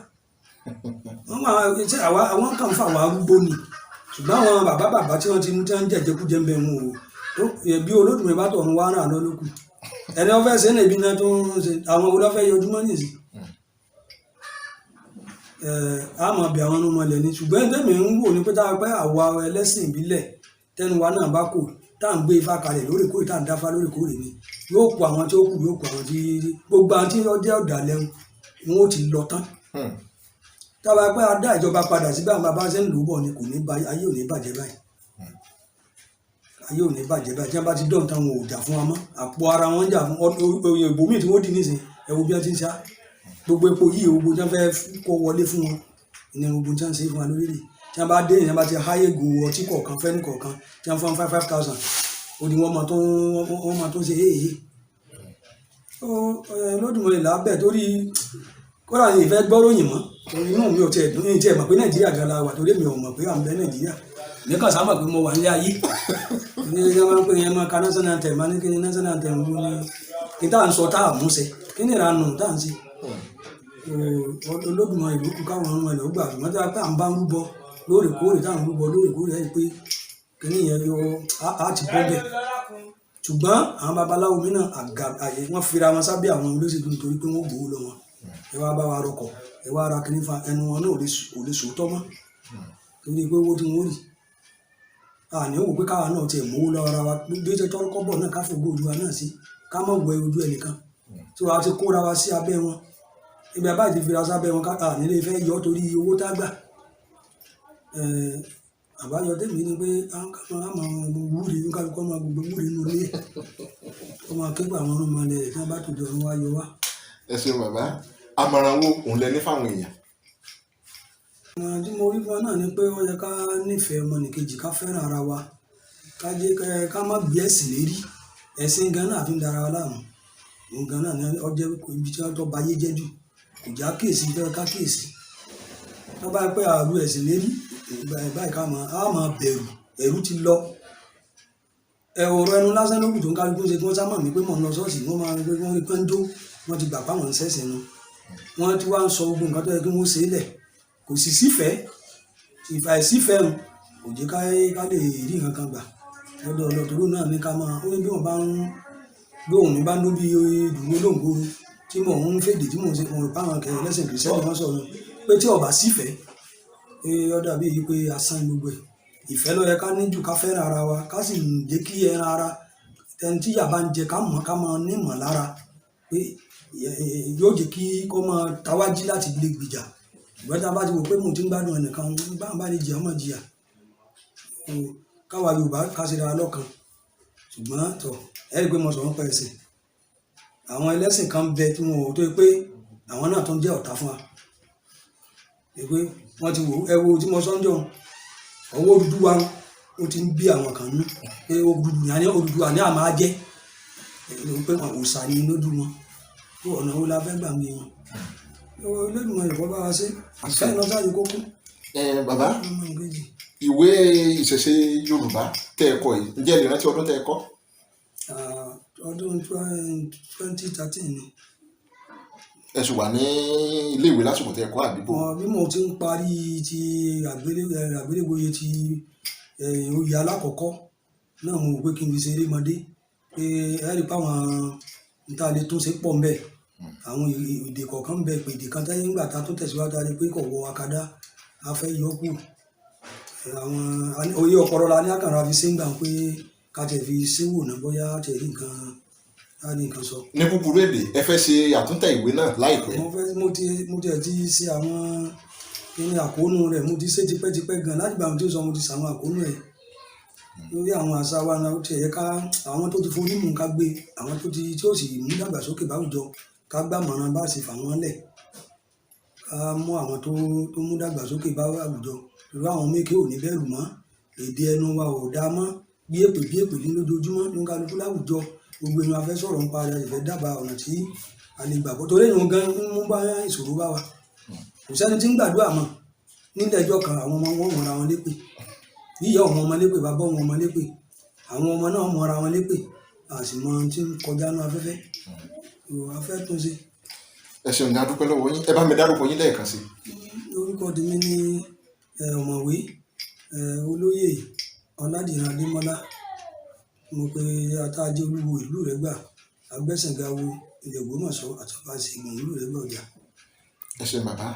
Wọ́n máa ṣe àwa, àwọn kan fà wá arúgbó ni. Ṣùgbọ́n àwọn bàbá bàbá tí wọ́n ti ń tẹ́ ń jẹ̀jẹ̀kújẹ ń bẹ wọn o. Tó bí Olódùmarè bá tọ̀run wá ràn lọ́ lókù. Ẹni wọ́n fẹ́ ṣe ní ibi náà tó ń ṣe, àwọn wo ló fẹ́ yọjú mọ́ nìyí? A máa bẹ àwọn ọmọ ilẹ̀ ni. Ṣùgbọ́n tẹ́mi ń wò ní pé tá a pẹ́ àwa ẹlẹ́sìn ìbílẹ̀ tẹnu wa náà bá kò, tá à ń gbé ifá kalẹ̀ lóòrèkóòrè, tá à ń dáfá lóòrèkóòrè ni. Yóò kó àwọn tí ó kù, yóò kó àwọn tí gbogbo àwọn tí ó jẹ́ ọ̀dàlẹ̀ wọn ó ti lọ tán. Tá a bá pẹ́ a dá ìjọba padà sí bí àwọn bàbá ṣe ń lò ó bọ̀ ni, kò ní ba ayé ò ní bàjẹ́ báyìí. Ayé ò ní bàjẹ́ báyìí. Tí wọ́n bá ti dọ̀n tán, wọn ò jà fún wa mọ́. Àpò ara wọn ń jà fún ìbò míì tí wọ́n dì nísìnyí. Ẹ wo bí wọ́n ti ń ṣá. Gbogbo epo yìí, gbogbo tí wọ́n fẹ́ kó wọlé fún wọn ní gbogbo tí wọ́n ń ṣe fún wa lórílẹ̀. Tí wọ́n bá dé, ìyẹn bá ti háyé go ọtí kọ̀ọ̀kan fẹ́ni kọ̀ọ̀kan tí wọ́n fún 5,000, ó di wọ́n máa tó ṣe éèyé. Ó Olódùmarè là á bẹ̀ torí kódà mi ì fẹ́ gbọ́ròyìn mọ́. Torí inú mi ò tiẹ̀ dùn, mi ò tiẹ̀ mọ̀ pé Nàìjíríà gan la wà, torí èmi ò mọ̀ pé à ń bẹ Nàìjíríà. Èmi kàn sá mọ̀ pé mo wà nílé ayé. Ní ẹjọ́ máa ń pè yẹn máa ka national anthem, máa ní kí ni national anthem wo ni kí tá à ń sọ tá à mú ṣẹ, kí ni ìranù tá à ń ṣe. Olódùmarè ló kú káwọn ọmọ ilẹ̀ ó gbà, ṣùgbọ́n tí a pé à ń bá ń rúbọ lóòrèkóòrè, tá à ń rúbọ lóòrèkóòrè, ẹ̀ pé kí ni ìyẹn yọ á ti bọ́ bẹ̀. Ṣùgbọ́n àwọn babaláwo mi náà àga àyè wọ́n fira wọn sábẹ́ àwọn olóṣèlú nítorí pé wọ́n gbowó lọ wọn. Ẹ wá bá wa rọkọ̀, ẹ wá ra kíní fa ẹnu wọn náà ò lè sòótọ́ mọ́. Torí pé owó tí wọ́n rí. A ní wò pé káwa náà tiẹ̀ mówó lọ́wọ́ ara wa, bí ó ṣe tọ́rọ́ kọ́bọ̀ náà ká fògo ojú wa náà sí, ká má wẹ ojú ẹnìkan. Tí wàá ti kóra wa sí abẹ́ wọn. Ibi a bá ti fira sábẹ́ wọn ká à nílé fẹ́ yọ torí owó tá gbà. Àbáyọ tèmi ni pé ká máa wúre, ká kọ́ máa gbogbo wúre nínú ilé. Ó máa ké pé àwọn irúnmọlẹ̀ rẹ̀ tí wọ́n bá tòde ọ̀run wá yọ wá. Ẹ ṣeun bàbá. Àmọ̀ràn wo òun lẹ ní fáwọn èèyàn? Ìmọ̀ràn tí mo rí fún wa náà ni pé ó yẹ ká nífẹ̀ẹ́ ọmọnìkejì, ká fẹ́ràn ara wa, ká jẹ́ ká má gbé ẹ̀sìn lérí. Ẹ̀sìn gan náà fi ń dara wa láàmú. Òun gan náà ni ó jẹ́ ibi tí wọ́n tó ba ayé jẹ́ jù. Kò já kíyèsí bí ká kíyèsí. Tí wọ́n bá pẹ́ àrú ẹ̀sìn lérí, báyìí ká máa, á máa bẹ̀rù. Ẹ̀rù ti lọ. Ọ̀rọ̀ ẹnu lásán ló kù tó ń kálukú ṣe kí wọ́n sá mọ̀ mí pé mò ń lọ ṣọ́ọ̀ṣì, wọ́n máa rí pé wọ́n rí pé ń jó, wọ́n ti gbà pé àwọn ń ṣẹ̀sìn nu. Wọ́n ti wá ń sọ gbogbo nǹkan tó yẹ kí wọ́n ṣe lẹ̀. Kò sì sífẹ̀ẹ́. Ìfàìsífẹ́ un kò jẹ́ ká lè rí nǹkan kan gbà lọ́dọ̀ Ọlọ́run. Torí náà ní ká máa, ó ní bí wọ́n bá ń, bí ohùn mi bá ń dún bí ìdùnnú olóǹgoro tí mò ń fèdè tí mò ń ṣe, mo rò pé àwọn ẹlẹ́sìn kìrìsìtẹ́nì wọ́n sọ̀rọ̀ pé tí ó bá sífẹ̀ẹ́, pé ó dàbí èyí pé asán gbogbo ẹ̀. Ìfẹ́ ló yẹ ká ní jù, ká fẹ́ràn ara wa, ká sì jẹ́ kí ẹran ara ẹni tí ìyà bá ń jẹ ká mọ̀, ká máa ní ìmọ̀lára pé yóò jẹ́ kí kó máa tawájí láti lè gbìjà. Ṣùgbọ́n tí a bá ti wò pé mò ń tí ń gbádùn ẹnìkan, bá ń bá lè jìyà, ọmọ jìyà. Káwa Yorùbá ká ṣe ra lọ́kan. Ṣùgbọ́n tọ̀, ẹ rí i pé mo sọ̀rọ̀ nípa ẹ̀sìn. Àwọn ẹlẹ́sìn kan bẹ tí wọn ò tó pé àwọn náà tún jẹ́ ọ̀tá fún wa. Pé wọ́n ti wò, ẹ wo tí mo sọ ń jọ, ọwọ́ Odùduwà ó ti ń bí àwọn kan nú. Pé Odùduwà ní a máa jẹ́. Pé òòṣà ni lójú wọn. Pé ọ̀nà wo la fẹ́ gbà mí wọn. Olódùmarè kó bá wa ṣe. Ìfẹ́ lọ sáyé kókó. Bàbá, ìwé ìṣẹ̀ṣe Yorùbá tẹ́ ẹ kọ yìí, ǹjẹ́ ẹ lè rántí ọdún tẹ́ ẹ kọ? Ọdún 2013 ni. Ẹ sì wà ní ilé ìwé lásìkò tẹ́ ẹ kọ́ àdúgbò? Bí mo ti ń parí ti àgbélébóye ti Oyè alákọ̀ọ́kọ́ náà mo wò pé kí n fi ṣe erémọdé, pé ẹ rí i pé àwọn n tá a lè tún ṣe pọ̀ ńbẹ̀. Àwọn èdè kọ̀ọ̀kan ń bẹ, pé èdè kan táyé ńgbà tá a tún tẹ̀síwájú, a rí pé kò wọ akadá, a fẹ́ yọ kù. Àwọn oyè ọpọlọ la ní àkàrà fi ṣe ń gbà pé ká tiẹ̀ fi ṣé wò ná, bóyá tiẹ̀ rí nǹkan, á rí nǹkan sọ. Ní kúkúrú èdè, ẹ fẹ́ ṣe àtúntẹ̀ ìwé náà láìpẹ́? Mo fẹ́, mo ti ṣe àwọn kíní àkóónú rẹ̀, mo ti ṣe tipẹ́tipẹ́ gan láti ìgbà tí ó sọ, mo ti ṣàwọn àkóónú ẹ̀ lórí àwọn àṣà wa náà. Ó tiẹ̀ yẹ ká àwọn tó ti forí mú ká gbé àwọn tó ti tí ó sì mú dàgbàsókè báwùjọ, ká gbàmọ̀ràn bá ṣe fà wọ́n lẹ̀, ká mú àwọn tó mú dàgbàsókè bá àwùjọ. Irú àwọn méke ò ní bẹ̀rù mọ́, èdè ẹnu wa ò dáa mọ́, bí èpè bí èpè ní lójoojúmọ́ ló ń kálukú láwùjọ. Gbogbo èèyàn a fẹ́ sọ̀rọ̀ nípa rẹ̀, a sì fẹ́ dábàá ọ̀nà tí a lè gbàgbọ́, torí èèyàn gan ń mú bá ìṣòro bá wa. Kò sẹ́ni tí ń gbàdúrà mọ́ nílẹ̀. Ẹjọ́ kan, àwọn ọmọ wọn mọ̀ra wọn lépè, yíyá ọmọ ọmọ lépè, bàbá ọmọ ọmọ lépè, àwọn ọmọ náà mọ̀ra wọn lépè, a sì mọ ohun tí ń kọjá ní afẹ́fẹ́. A fẹ́ tún ṣe. Ẹ ṣeun ní, a dúpẹ́ lọ́wọ́ yín. Ẹ bá mi dárúkọ yín lẹ́ẹ̀kan sí. Orúkọ tèmi ní ọ̀mọ̀wé olóyè Ọládìran Adémọ́lá. Mo pe atájẹ olúwo ìlú Ìrẹ́gbà, agbẹ́sìngawo ilẹ̀ Ògbómọ̀ṣọ́ àti ọba ìṣègùn ìlú Ìrẹ́gbà ọjà. Ẹ ṣeun bàbá.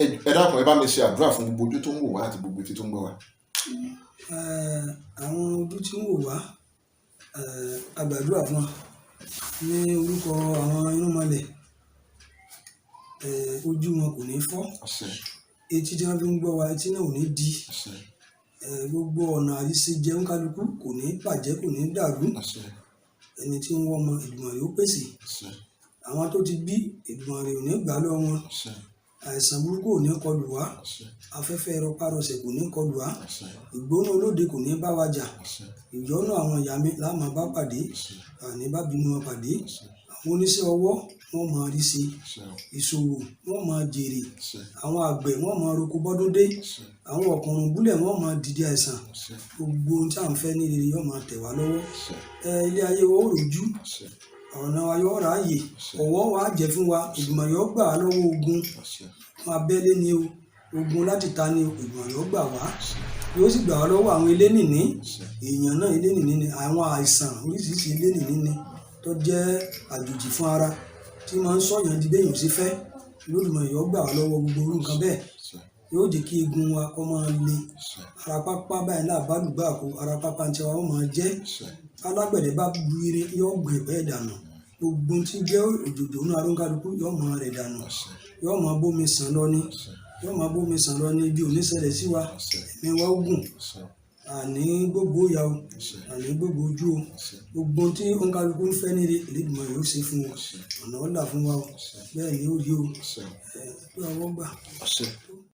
Ẹ dákun, ẹ bá mi ṣe àdúrà fún gbogbo ojú tó ń wò wá àti gbogbo etí tó ń gbọ́ wá. Àwọn ojú tí ń wò wá, a gbàdúrà fún wọn ní orúkọ àwọn irúnmọlẹ̀. Ojú wọn kò ní fọ́. Àṣẹ. Etí tí wọ́n fi ń gbọ́ wa, etí náà ò ní di. Àṣẹ. Gbogbo ọ̀nà àríṣe jẹun kálukú kò ní bàjẹ́, kò ní dàrú. Àṣẹ. Ẹni tí ń wọ́ ọmọ, Èdùmàrè ó pèsè. Àṣẹ. Àwọn tó ti bí, Èdùmàrè ò ní gbà lọ́wọ́ wọn. Àṣẹ. Àìsàn burúkú ò ní kọlù wá. Àṣẹ. Afẹ́fẹ́ rọpárọsẹ̀ kò ní kọlù wá. Àṣẹ. Ìgbóná olóde kò ní bá wa jà. Àṣẹ. Ìyọ́nú àwọn ìyá mi la máa bá pàdé. Àṣẹ. Àní bá bínú wọn pàdé. Àṣẹ. Àwọn oníṣẹ́ ọwọ́, wọ́n máa rí ṣe. Àṣẹ. Ìṣòwò, wọ́n máa jèrè. Àṣẹ. Àwọn àgbẹ̀, wọ́n máa roko bọ́dún dé. Àṣẹ. Àwọn ọ̀kùnrùn búlẹ̀, wọ́n máa dìde àìsàn. Àṣẹ. Gbogbo ohun tí à ń fẹ́ ní rere yóò máa tẹ̀ wá lọ́wọ́. Àṣẹ. Ilé ayé wa ó rojú. Àṣẹ. Ọ̀nà wa yóò ráàyè. Àṣẹ. Ọ̀wọ́ wa jẹ́ fún wa. Èdùmàrè yóò gbà wá lọ́wọ́ ogun. Àṣẹ. Fún abẹ́lé ni o, ogun láti ta ni o, Èdùmàrè yóò gbà wá. Àṣẹ. Yóò sì gbà wá lọ́wọ́ àwọn elénìní. Àṣẹ. Èèyàn náà elénìní ni, àwọn àìsàn oríṣiríṣi elénìní ni tó jẹ́ àjòjì fún ara tí máa ń sọ̀yàn di béèyàn ṣe fẹ́. Olódùmarè yóò gbà wá lọ́wọ́ gbogbo irú nǹkan bẹ́ẹ̀. Àṣẹ. Yóò jẹ́ kí eegun wa kó máa le. Àṣẹ. Ara pápá báyìí là bá lùgbà kó, ara pápá ń tiwa ó máa jẹ́. Àṣẹ. Alágbẹ̀dẹ bá lu irin, yóò gbìn bẹ́ẹ̀ dànù. Gbogbo ohun tí jẹ́ òjòjò inú ara oníkálukú yóò máa rẹ̀ dànù. Àṣẹ. Yóò máa bómi sàn lọ ní. Àṣẹ. Yóò máa bómi sàn lọ ní, ibi ò ní ṣẹlẹ̀ sí wa. Àṣẹ. Ẹ̀mí wa ó gùn. Àṣẹ. Àní gbogbo ìyà o. Àṣẹ. Àní gbogbo ojú o. Àṣẹ. Gbogbo ohun tí oníkálukú ń fẹ́ níre, Elédùmarè yóò ṣe fún wọn. Àṣẹ. Ọ̀nà ó là fún wa o. Àṣẹ. Bẹ́ẹ̀ ni ó rí o. Àṣẹ. Bí ọwọ́ gbà. Àṣẹ.